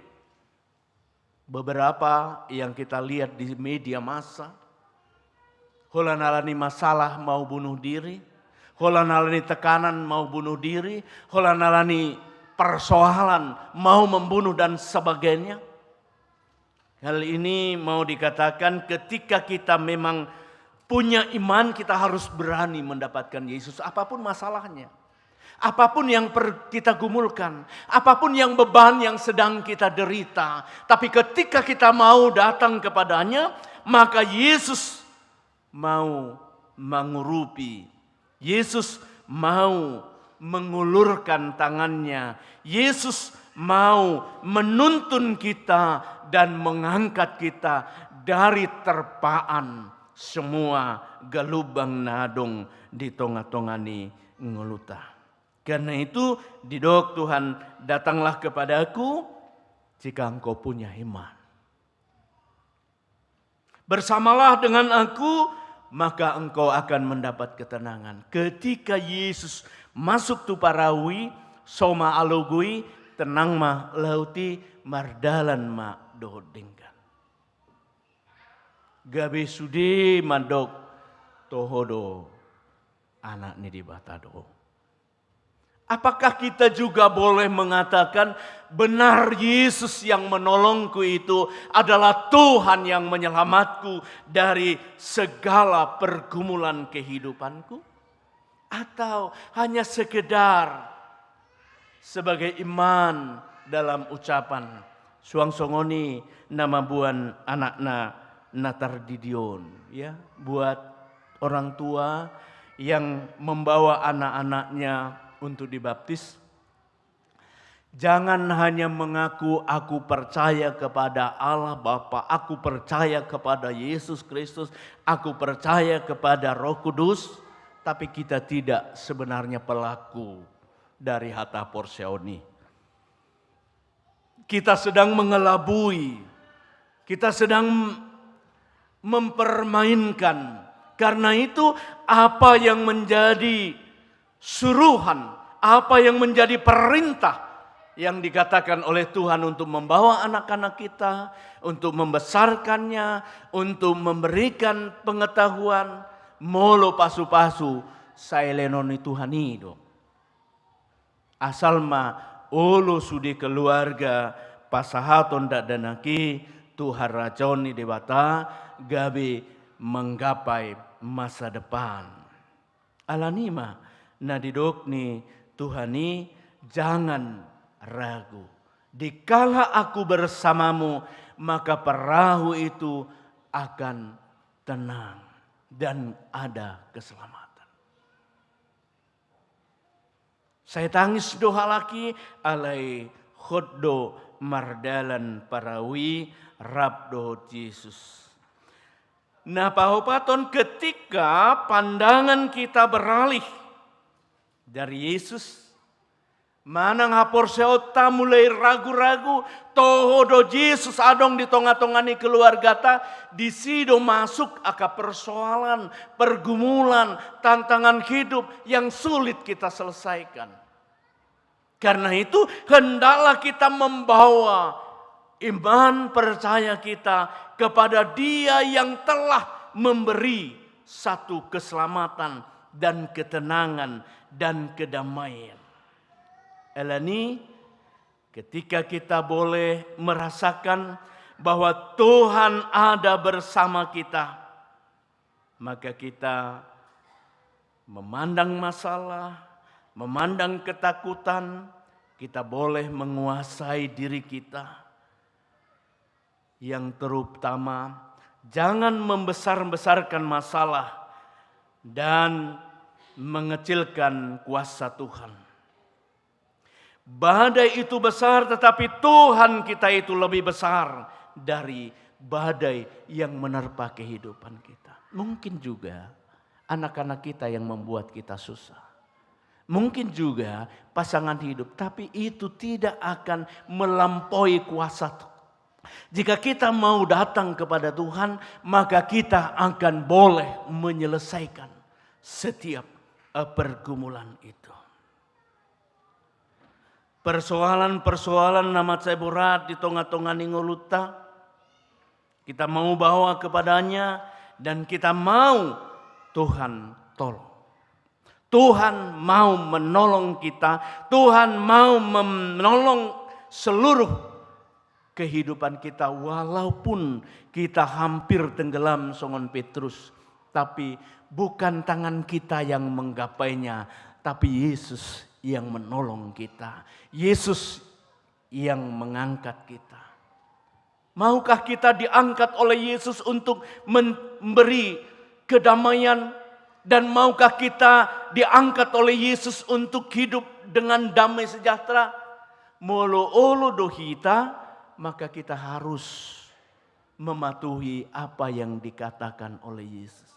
Beberapa yang kita lihat di media massa, holan alani masalah mau bunuh diri, holan alani tekanan mau bunuh diri, holan alani persoalan mau membunuh dan sebagainya. Hal ini mau dikatakan, ketika kita memang punya iman, kita harus berani mendapatkan Yesus apapun masalahnya. Apapun yang per-, kita gumulkan, apapun yang beban yang sedang kita derita, tapi ketika kita mau datang kepada-Nya, maka Yesus mau mengurupi. Yesus mau mengulurkan tangan-Nya. Yesus mau menuntun kita dan mengangkat kita dari terpaan semua galubang na adong di tonga-tonga ni ngoluta. Karena itu, didok Tuhan, "Datanglah kepada-Ku jika engkau punya iman. Bersamalah dengan Aku, maka engkau akan mendapat ketenangan." Ketika Yesus masuk tu parau i, so ma alogo i, tenang ma laut i, mardalan ma dohot denggan. Gabe sude mandok, "Toho do, Anak ni Debata do." Apakah kita juga boleh mengatakan, "Benar, Yesus yang menolongku itu adalah Tuhan yang menyelamatku dari segala pergumulan kehidupanku"? Atau hanya sekedar sebagai iman dalam ucapan, suang songon i na mamboan anakna na tardidion, ya, buat orang tua yang membawa anak-anaknya untuk dibaptis, jangan hanya mengaku, "Aku percaya kepada Allah Bapa, aku percaya kepada Yesus Kristus, aku percaya kepada Roh Kudus," tapi kita tidak sebenarnya pelaku dari hata porseaon i. Kita sedang mengelabui, kita sedang mempermainkan. Karena itu, apa yang menjadi suruhan, apa yang menjadi perintah yang dikatakan oleh Tuhan untuk membawa anak-anak kita, untuk membesarkannya, untuk memberikan pengetahuan, molo pasu-pasu, sai lehonon ni Tuhan i do. Asal ma olo sude keluarga pasahaton dakdanak i tu harajaon ni Debata, gabe menggapai masa depan. Alani i ma na didok ni Tuhan i, "Jangan ragu. Dikala Aku bersamamu, maka perahu itu akan tenang dan ada keselamatan." Sai tangis do halak i, alai hot do mardalan parau i rap dohot Jesus. Na paopathon, ketika pandangan kita beralih dari Yesus, manang haporseaonta mulai ragu-ragu, toho do Jesus adong di tonga-tonga ni keluargata, disi do masuk angka persoalan, pergumulan, tantangan hidup yang sulit kita selesaikan. Karena itu, hendaklah kita membawa iman percaya kita kepada Dia yang telah memberi satu keselamatan dan ketenangan dan kedamaian. Alani, ketika kita boleh merasakan bahwa Tuhan ada bersama kita, maka kita memandang masalah, memandang ketakutan, kita boleh menguasai diri kita. Yang terutama, jangan membesar-besarkan masalah dan mengecilkan kuasa Tuhan. Badai itu besar, tetapi Tuhan kita itu lebih besar dari badai yang menerpa kehidupan kita. Mungkin juga anak-anak kita yang membuat kita susah. Mungkin juga pasangan hidup, tapi itu tidak akan melampaui kuasa Tuhan. Jika kita mau datang kepada Tuhan, maka kita akan boleh menyelesaikan setiap, eh, pergumulan itu. Persoalan-persoalan na mansai borat di tonga-tonga ni ngolunta, kita mau bawa kepada-Nya dan kita mau Tuhan tolong. Tuhan mau menolong kita, Tuhan mau menolong seluruh kehidupan kita, walaupun kita hampir tenggelam songon Petrus, tapi bukan tangan kita yang menggapainya, tapi Yesus yang menolong kita, Yesus yang mengangkat kita. Maukah kita diangkat oleh Yesus untuk memberi kedamaian? Dan maukah kita diangkat oleh Yesus untuk hidup dengan damai sejahtera? Molo olo do hita, maka kita harus mematuhi apa yang dikatakan oleh Yesus.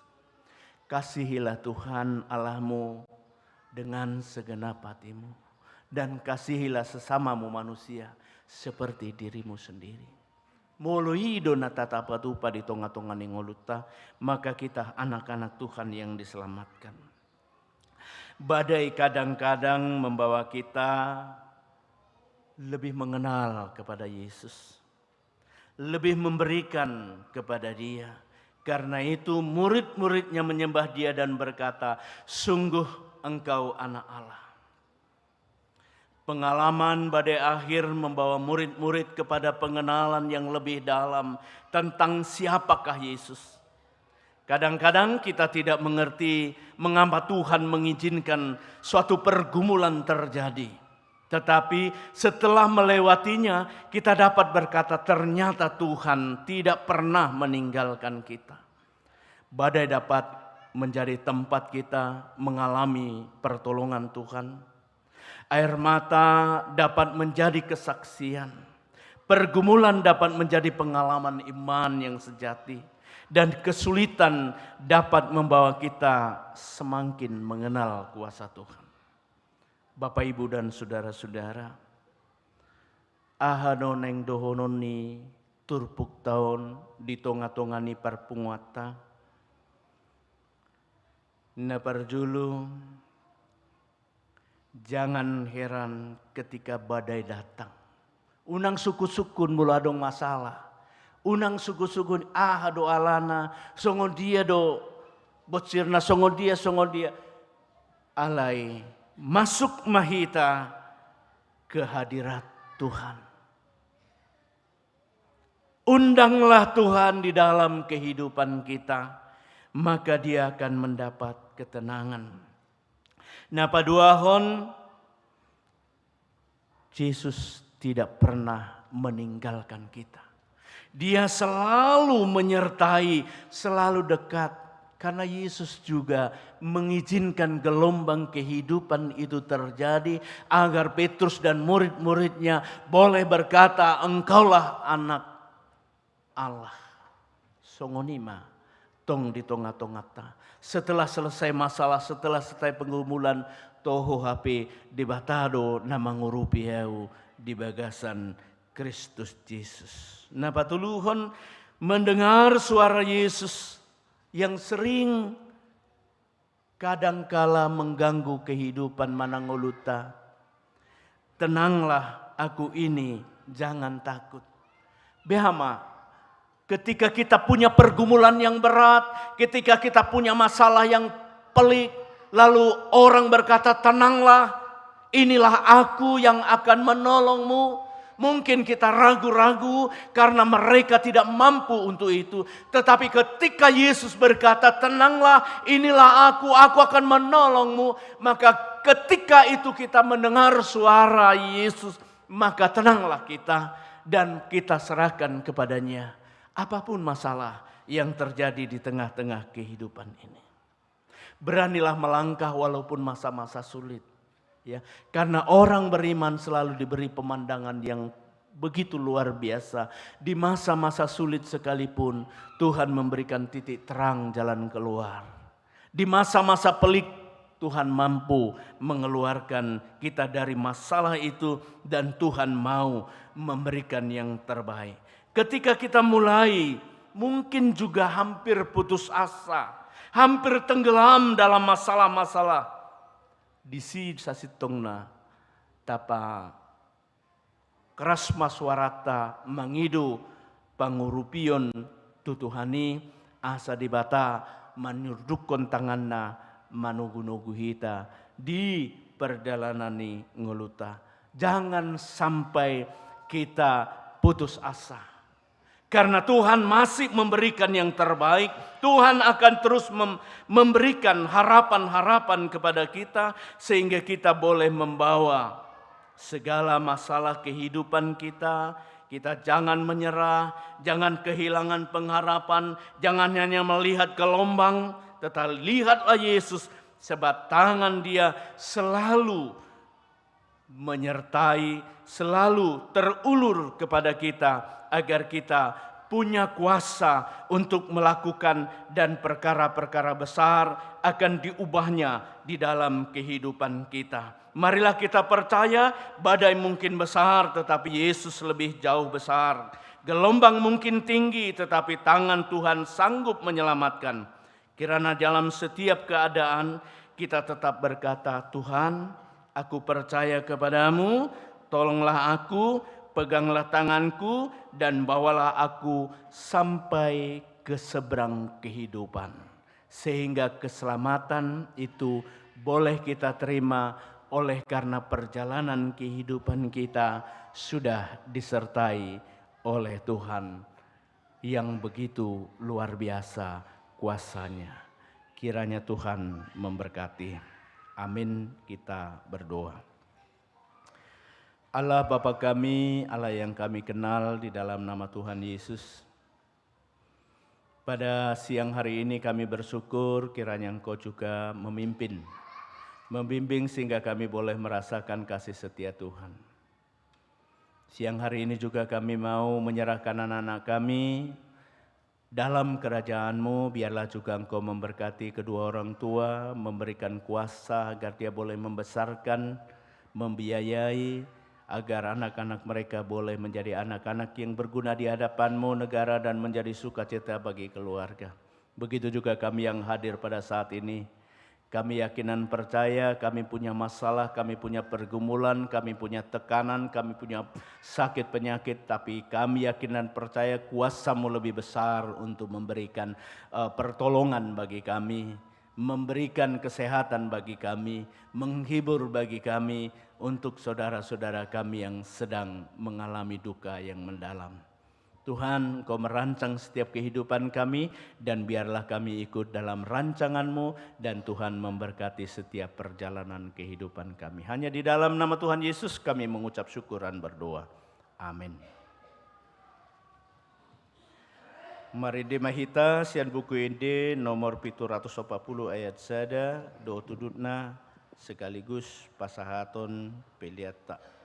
Kasihilah Tuhan Allahmu dengan segenap hatimu, dan kasihilah sesamamu manusia seperti dirimu sendiri. Molo i do na tatapatupa di tonga-tonga ni ngolunta, maka kita anak-anak Tuhan yang diselamatkan. Badai kadang-kadang membawa kita lebih mengenal kepada Yesus, lebih memberikan kepada Dia. Karena itu, murid-muridnya menyembah Dia dan berkata, "Sungguh Engkau Anak Allah." Pengalaman badai akhir membawa murid-murid kepada pengenalan yang lebih dalam tentang siapakah Yesus. Kadang-kadang kita tidak mengerti mengapa Tuhan mengizinkan suatu pergumulan terjadi. Tetapi setelah melewatinya, kita dapat berkata, "Ternyata Tuhan tidak pernah meninggalkan kita." Badai dapat menjadi tempat kita mengalami pertolongan Tuhan. Air mata dapat menjadi kesaksian. Pergumulan dapat menjadi pengalaman iman yang sejati. Dan kesulitan dapat membawa kita semakin mengenal kuasa Tuhan. Bapak, Ibu, dan saudara-saudara, aha do naeng dohonon ni turpukta on di tonga-tonga ni parpunguanta? Na parjolo, jangan heran ketika badai datang. Unang sungkun-sungkun molo adong masalah. Unang sungkun-sungkun aha do alana, songon dia do bonsirna, songon dia, songon dia. Alai masuk ma hita ke hadirat Tuhan. Undanglah Tuhan di dalam kehidupan kita, maka Dia akan mendapat ketenangan. Na paduahon, Yesus tidak pernah meninggalkan kita. Dia selalu menyertai, selalu dekat. Karena Yesus juga mengizinkan gelombang kehidupan itu terjadi, agar Petrus dan murid-muridnya boleh berkata, "Engkaulah Anak Allah." Songon i ma tong di tonga-tonganta. Setelah selesai masalah, setelah selesai pergumulan, toho hape Debata do na mangurupi ahu di bagasan Kristus Jesus. Na patoluhon, mendengar suara Yesus yang sering kadangkala mengganggu kehidupan manang ngolunta. "Tenanglah, Aku ini, jangan takut." Beha ma, ketika kita punya pergumulan yang berat, ketika kita punya masalah yang pelik, lalu orang berkata, "Tenanglah, inilah Aku yang akan menolongmu." Mungkin kita ragu-ragu karena mereka tidak mampu untuk itu. Tetapi ketika Yesus berkata, "Tenanglah, inilah Aku, Aku akan menolongmu," maka ketika itu kita mendengar suara Yesus, maka tenanglah kita dan kita serahkan kepada-Nya apapun masalah yang terjadi di tengah-tengah kehidupan ini. Beranilah melangkah walaupun masa-masa sulit. Ya, karena orang beriman selalu diberi pemandangan yang begitu luar biasa. Di masa-masa sulit sekalipun, Tuhan memberikan titik terang jalan keluar. Di masa-masa pelik, Tuhan mampu mengeluarkan kita dari masalah itu, dan Tuhan mau memberikan yang terbaik. Ketika kita mulai, mungkin juga hampir putus asa, hampir tenggelam dalam masalah-masalah. Disi sasintongna tapakeras ma suaranta mangido pangurupion tu Tuhan i, asa Debata manurdukkon tanganna manogu-nogu hita di pardalanan ni ngolunta. Jangan sampai kita putus asa. Karena Tuhan masih memberikan yang terbaik, Tuhan akan terus mem-, memberikan harapan-harapan kepada kita, sehingga kita boleh membawa segala masalah kehidupan kita. Kita jangan menyerah, jangan kehilangan pengharapan, jangan hanya melihat gelombang, tetapi lihatlah Yesus, sebab tangan Dia selalu menyertai, selalu terulur kepada kita, agar kita punya kuasa untuk melakukan dan perkara-perkara besar akan diubahnya di dalam kehidupan kita. Marilah kita percaya, badai mungkin besar, tetapi Yesus lebih jauh besar. Gelombang mungkin tinggi, tetapi tangan Tuhan sanggup menyelamatkan. Kiranya dalam setiap keadaan kita tetap berkata, "Tuhan, aku percaya kepada-Mu, tolonglah aku, peganglah tanganku, dan bawalah aku sampai ke seberang kehidupan." Sehingga keselamatan itu boleh kita terima oleh karena perjalanan kehidupan kita sudah disertai oleh Tuhan yang begitu luar biasa kuasa-Nya. Kiranya Tuhan memberkati. Amin. Kita berdoa. Allah Bapa kami, Allah yang kami kenal di dalam nama Tuhan Yesus, pada siang hari ini kami bersyukur kiranya Engkau juga memimpin, membimbing sehingga kami boleh merasakan kasih setia Tuhan. Siang hari ini juga kami mau menyerahkan anak-anak kami dalam kerajaan-Mu, biarlah juga Engkau memberkati kedua orang tua, memberikan kuasa agar dia boleh membesarkan, membiayai, agar anak-anak mereka boleh menjadi anak-anak yang berguna di hadapan-Mu, negara, dan menjadi sukacita bagi keluarga. Begitu juga kami yang hadir pada saat ini. Kami yakin dan percaya, kami punya masalah, kami punya pergumulan, kami punya tekanan, kami punya sakit penyakit, tapi kami yakin dan percaya kuasa-Mu lebih besar untuk memberikan, eh, pertolongan bagi kami, memberikan kesehatan bagi kami, menghibur bagi kami, untuk saudara-saudara kami yang sedang mengalami duka yang mendalam. Tuhan, Engkau merancang setiap kehidupan kami, dan biarlah kami ikut dalam rancangan-Mu, dan Tuhan memberkati setiap perjalanan kehidupan kami. Hanya di dalam nama Tuhan Yesus kami mengucap syukur dan berdoa. Amin. Marende ma hita sian Buku Ende nomor pitu ratus opat pulu ayat sada, dohot udutna, sekaligus pasahaton peleanta.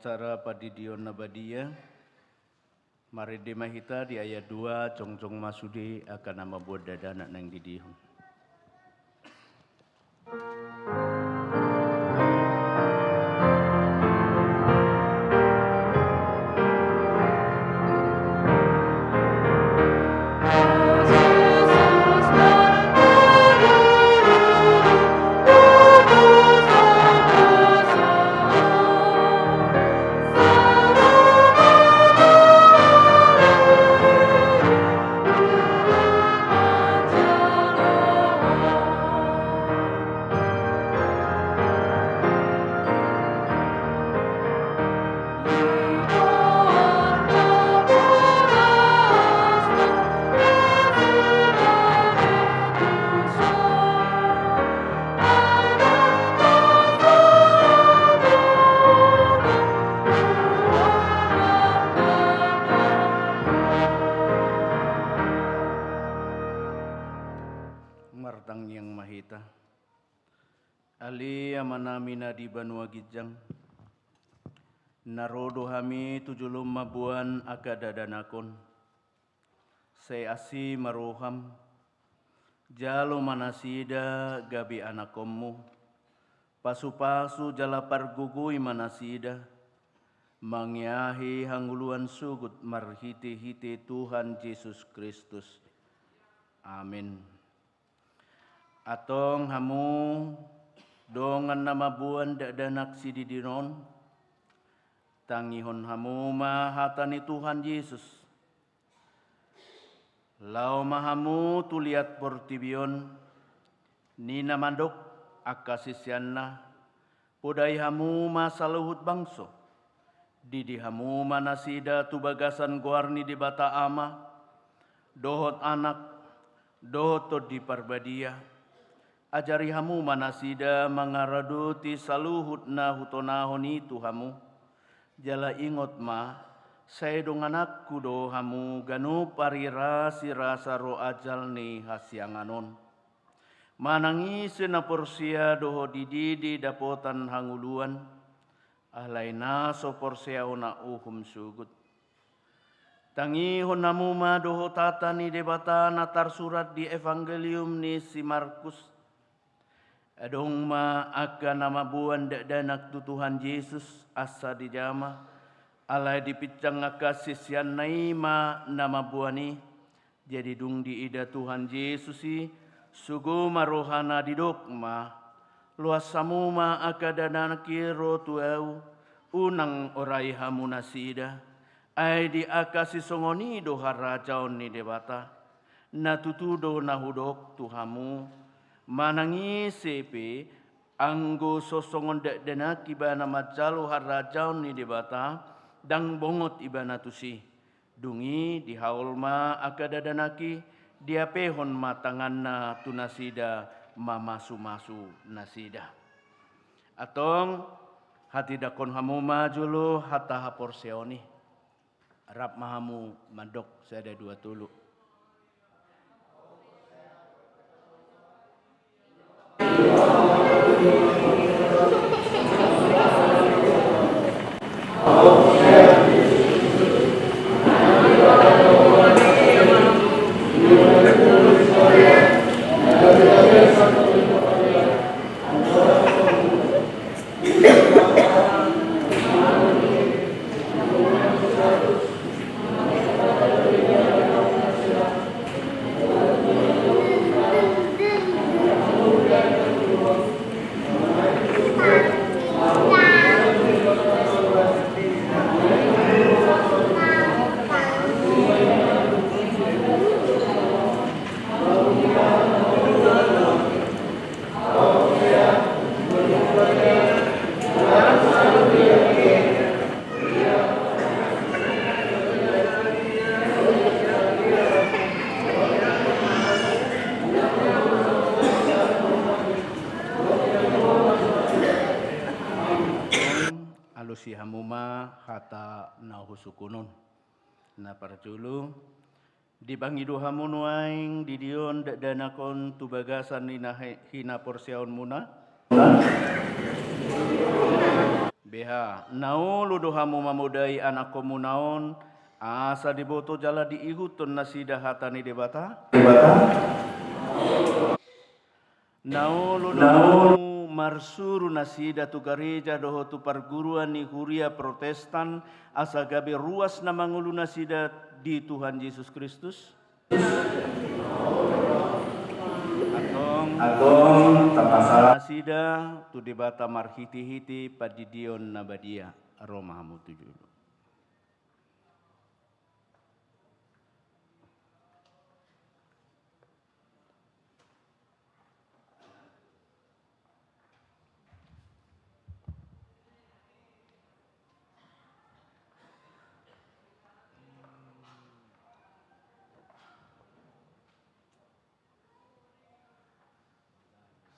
Acara pandidion na badia, marende ma hita di ayat dua, jongjong ma sude angka na mamboan dakdanak naeng didihon. Martangiang ma hita. Ale Amanami na di banua ginjang, na ro do hami tu jolom mamboan angka dakdanak on. Sai asi ma roham, jalo ma nasida gabe anakkonmu, pasupasu jala pargogoi ma nasida, mangeahi hangoluan sogot marhitehite Tuhan Jesus Kristus. Amin. Antong hamu dongan na mamboan dakdanak sididi on, tangihon hamu ma hata ni Tuhan Jesus. Laho ma hamu tu liat portibi on, ninna mandok angka siseanna, podai hamu ma saluhut bangso. Didi hamu ma nasida tu bagasan goar ni Debata Ama, dohot Anak, dohot Tondi Parbadia. Ajari hamu ma nasida mangaradoti saluhut na hutonahon i tu hamu. Jala ingot ma, sai dongananku do hamu ganup ari ra sirasa ro ajal ni hasiangan on. Manang ise na porsea dohot dididi dapotan hangoluan, alai na so porsea hona uhum sogot. Tangihon hamu ma dohot hata ni Debata na tarsurat di Evangelium ni si Markus. Adong ma angka na mamboan dakdanak tu Tuhan Jesus asa dijama, alai dipinsang angka siseanna i ma na mamboan i. Jadi dung diida Tuhan Jesus i, sogo ma rohana, didok ma, loas hamu ma angka dakdanak i ro tu ahu, unang orai hamu nasida. Ai di angka sisongon i do harajaon ni Debata. Na tutu do na hudok tu hamu, manang ise pe anggo so songon dakdanak ibana manjalo harajaon ni Debata, ndang bongot ibana tusi. Dung i dihaol ma angka dakdanak i, diapehon ma tanganna tu nasida mamasumasu nasida. Antong, hatindangkon hamu ma jolo hata haporseaon i. Rap ma hamu mandok sada dua tolu. Alusi hamu ma hata na husungkun on. Na parjolo, dipangido hamu nuaeng didion dakdanak on tu bagasan ni na hi-, hinaporseaonmuna. Beha, na olo do hamu mamodai anakkonmuna on, asa diboto jala diihuthon nasida hata ni Debata? Na olo do hamu marsuru nasida tu gareja dohot tu parguruan ni huria Protestan, asa gabe ruas na mangolu nasida di Tuhan Jesus Kristus? Antong, antong, tapasarahon nasida tu Debata marhitehite pandidion na badia. Ro ma hamu tu jolo.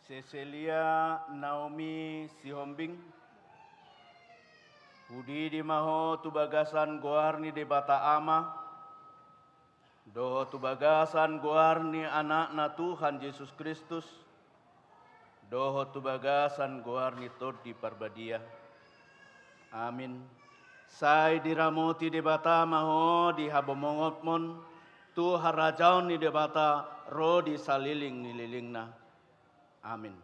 Cecilia Naomi Sihombing, hudidi ma ho tu bagasan goar ni Debata Ama, dohot tu bagasan goar ni Anakna Tuhan Jesus Kristus, dohot tu bagasan goar ni Tondi Parbadia. Amin. Sai diramoti Debata ma ho di habomongotmon, tu harajaon ni Debata ro di salelenglelengna. Amin.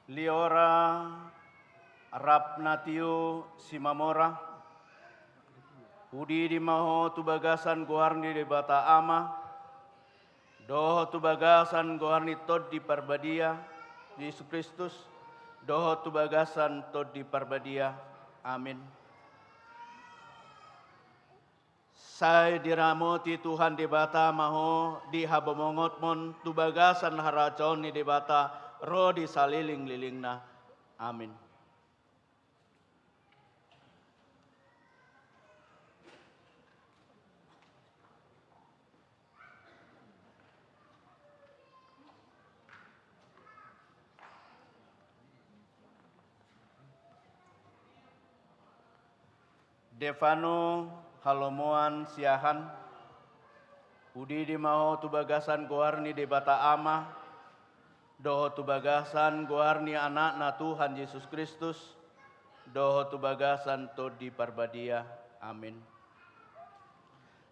Liora Rapnatio Simamora, hudidi ma ho tu bagasan goar ni Debata Ama, dohot tu bagasan goar ni Tondi Parbadia, Jesus Kristus, dohot tu bagasan Tondi Parbadia. Amin. Sai diramoti Tuhan Debata ma ho di habomongotmon tu bagasan harajaon ni Debata ro di salelenglelengna. Amin. Devano Halomoan Siahaan, hudidi ma ho tu bagasan goar ni Debata Ama, dohot tu bagasan goar ni Anakna Tuhan Jesus Kristus, dohot tu bagasan Tondi Parbadia. Amin.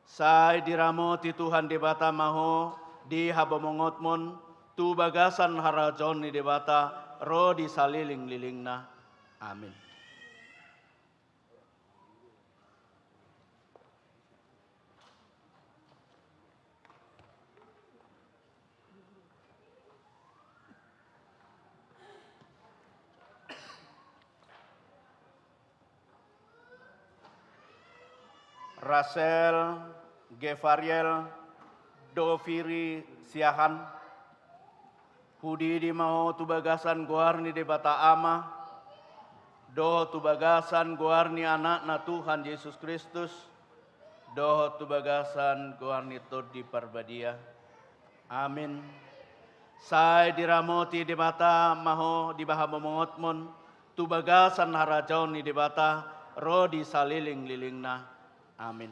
Sai diramoti Tuhan Debata ma ho di habomongotmon, tu bagasan harajaon ni Debata ro di salelenglelengna. Amin. Rasel Gevariel Doviri Siahaan, hudidi ma ho tu bagasan goar ni Debata Ama, dohot tu bagasan goar ni Anakna Tuhan Jesus Kristus, dohot tu bagasan goar ni Tondi Parbadia. Amin. Sai diramoti Debata ma ho di habomongotmon, tu bagasan harajaon ni Debata ro di salelenglelengna. Amin.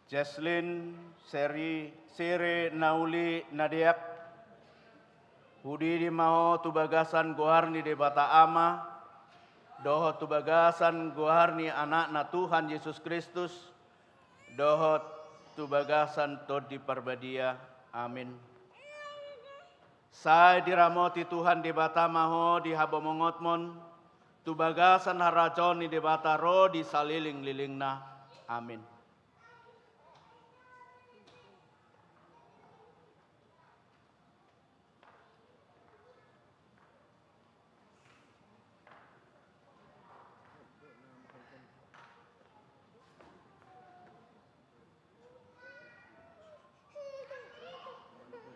Jaslin Seri, Sere Nauli Nadeak, hudidi ma ho tu bagasan goar ni Debata Ama, dohot tu bagasan goar ni Anakna Tuhan Jesus Kristus, dohot tu bagasan Tondi Parbadia. Amin. Sai diramoti Tuhan Debata ma ho di habomongotmon, tu bagasan harajaon ni Debata ro di salelenglelengna. Amin.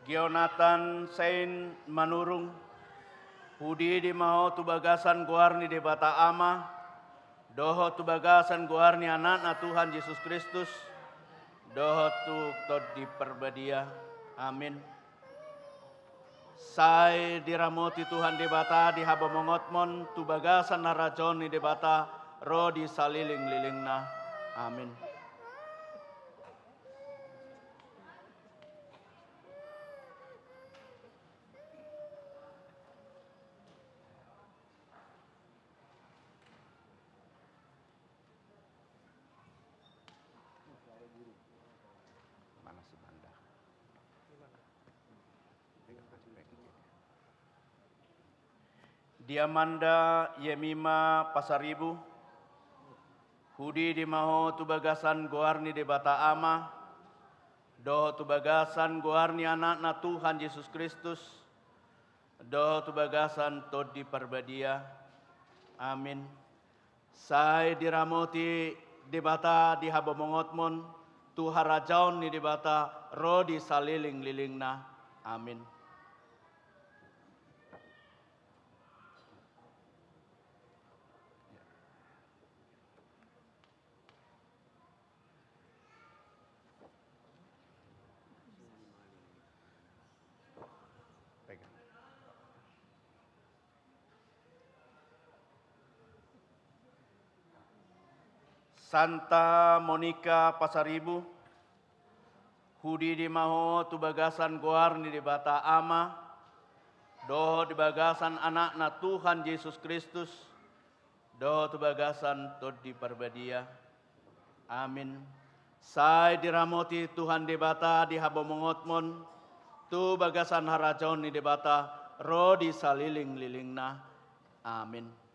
Jonathan Sein Manurung, hudidi ma ho tu bagasan goar ni Debata Ama, dohot tu bagasan goar ni Anakna Tuhan Jesus Kristus, dohot tu Tondi Parbadia. Amin. Sai diramoti Tuhan Debata di habamongotmon tu bagasan harajaon ni Debata ro di salelenglelengna. Amin. Mana si Manda? Di Amanda Yemima Pasaribu, hudidi ma ho tu bagasan goar ni Debata Ama, dohot tu bagasan goar ni Anakna Tuhan Jesus Kristus, dohot tu bagasan Tondi Parbadia. Amin. Sai diramoti Debata di habamongotmon tu harajaon ni Debata ro di salelenglelengna. Amin. Santa Monika Pasaribu, hudidi ma ho tu bagasan goar ni Debata Ama, dohot di bagasan Anakna Tuhan Jesus Kristus, dohot tu bagasan Tondi Parbadia. Amin. Sai diramoti Tuhan Debata di habamongotmon tu bagasan harajaon ni Debata ro di salelenglelengna. Amin.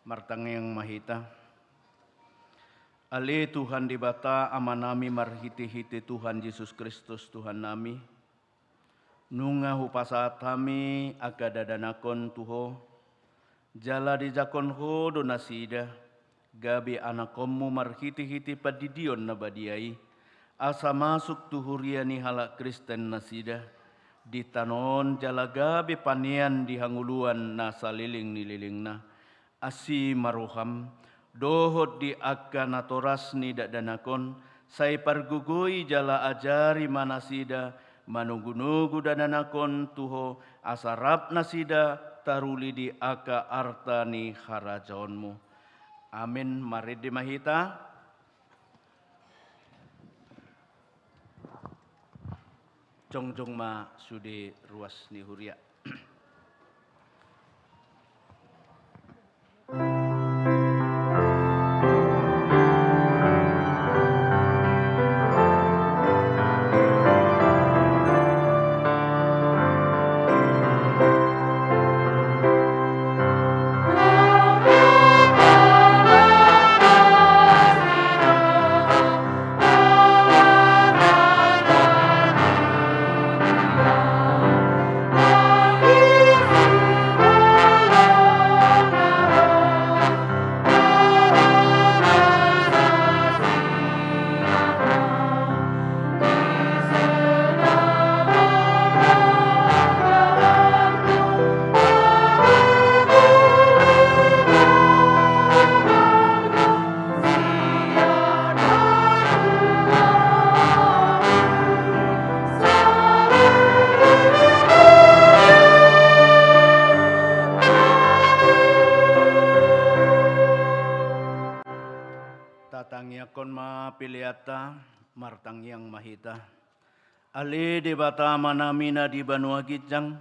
Martangiang ma hita. Ale Tuhan Debata Amanami, marhitehite Tuhan Jesus Kristus Tuhannami, nunga hupasahat hami angka dadanakon tu Ho, jala dijangkon Ho do nasida gabe anakonmu marhitehite pandidion na badia i, asa masuk tu huria ni halak Kristen nasida di tano on jala gabe panean di hangoluan na saleleng ni lelengna. Asi ma roham, dohot di angka natoras ni dakdanak on, sai pargogoi jala ajari ma nasida manogunogu dakdanak on tu Ho, asa rap nasida taruli di angka arta ni harajaonmu. Amin. Marende ma hita. Jongjong ma sude ruas ni huria. Tatangiangkon ma peleanta, martangiang ma hita. Ale Debata Amanami na di banua ginjang,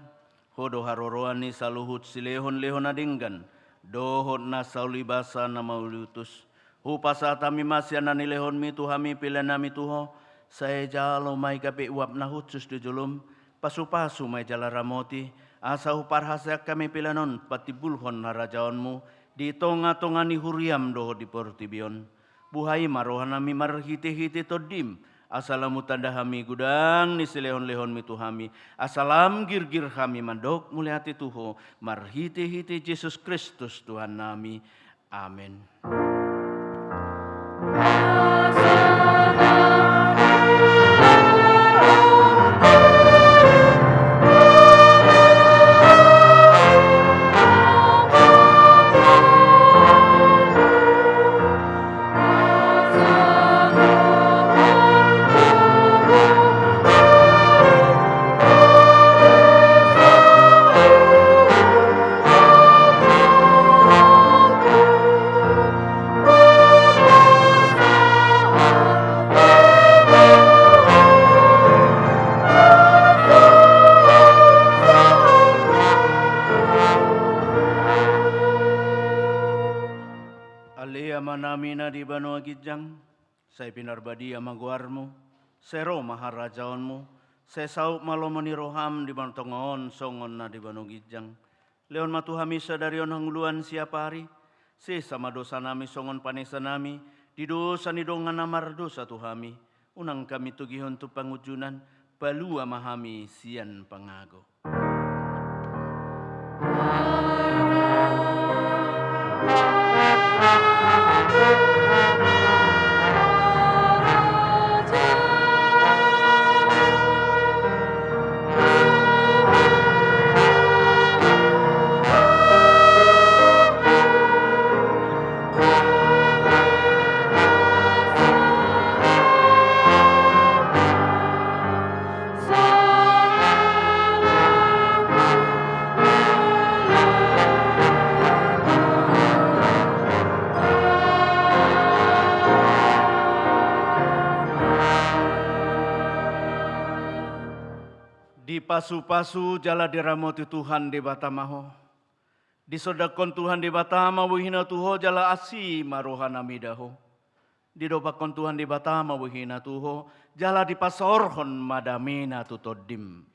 Ho do haroroan ni saluhut silehonlehon na denggan dohot na saulibasa na mauliutus. Hupasahat hami ma sian na nilehonmi tu hami peleannami tu Ho, sai jalo ma i gabe uap na hushus di jolom, pasupasu ma i jala ramoti, asa huparhaseang hami pe lan on patimbulhon harajaonmu di tongatonga ni huriam dohot di portibi on. Buhai ma rohanami marhitehite Tondim, asa lam hutanda hami godang ni silehonlehonmi tu hami, asa lam girgir hami mandok mauliate tu Ho, marhitehite Jesus Kristus Tuhannami. Amen. Ale Amanami na di banua ginjang, sai pinarbadia ma goarmu, sai ro ma harajaonmu, sai saut ma lomo ni roham di banua tonga on songon na di banua ginjang. Lehon ma tu hami sadari on hangoluan siapari, sesa ma dosanami songon panesanami di dosa ni dongan na mardosa tu hami. Unang hami togihon tu pangunjunan, palua ma hami sian pangago. Dipasupasu jala diramoti Tuhan Debata ma ho. Disondangkon Tuhan Debata ma bohina tu ho jala asi ma rohana mida ho. Didompakkon Tuhan Debata ma bohina tu ho jala dipasaorhon ma damena tu tondim.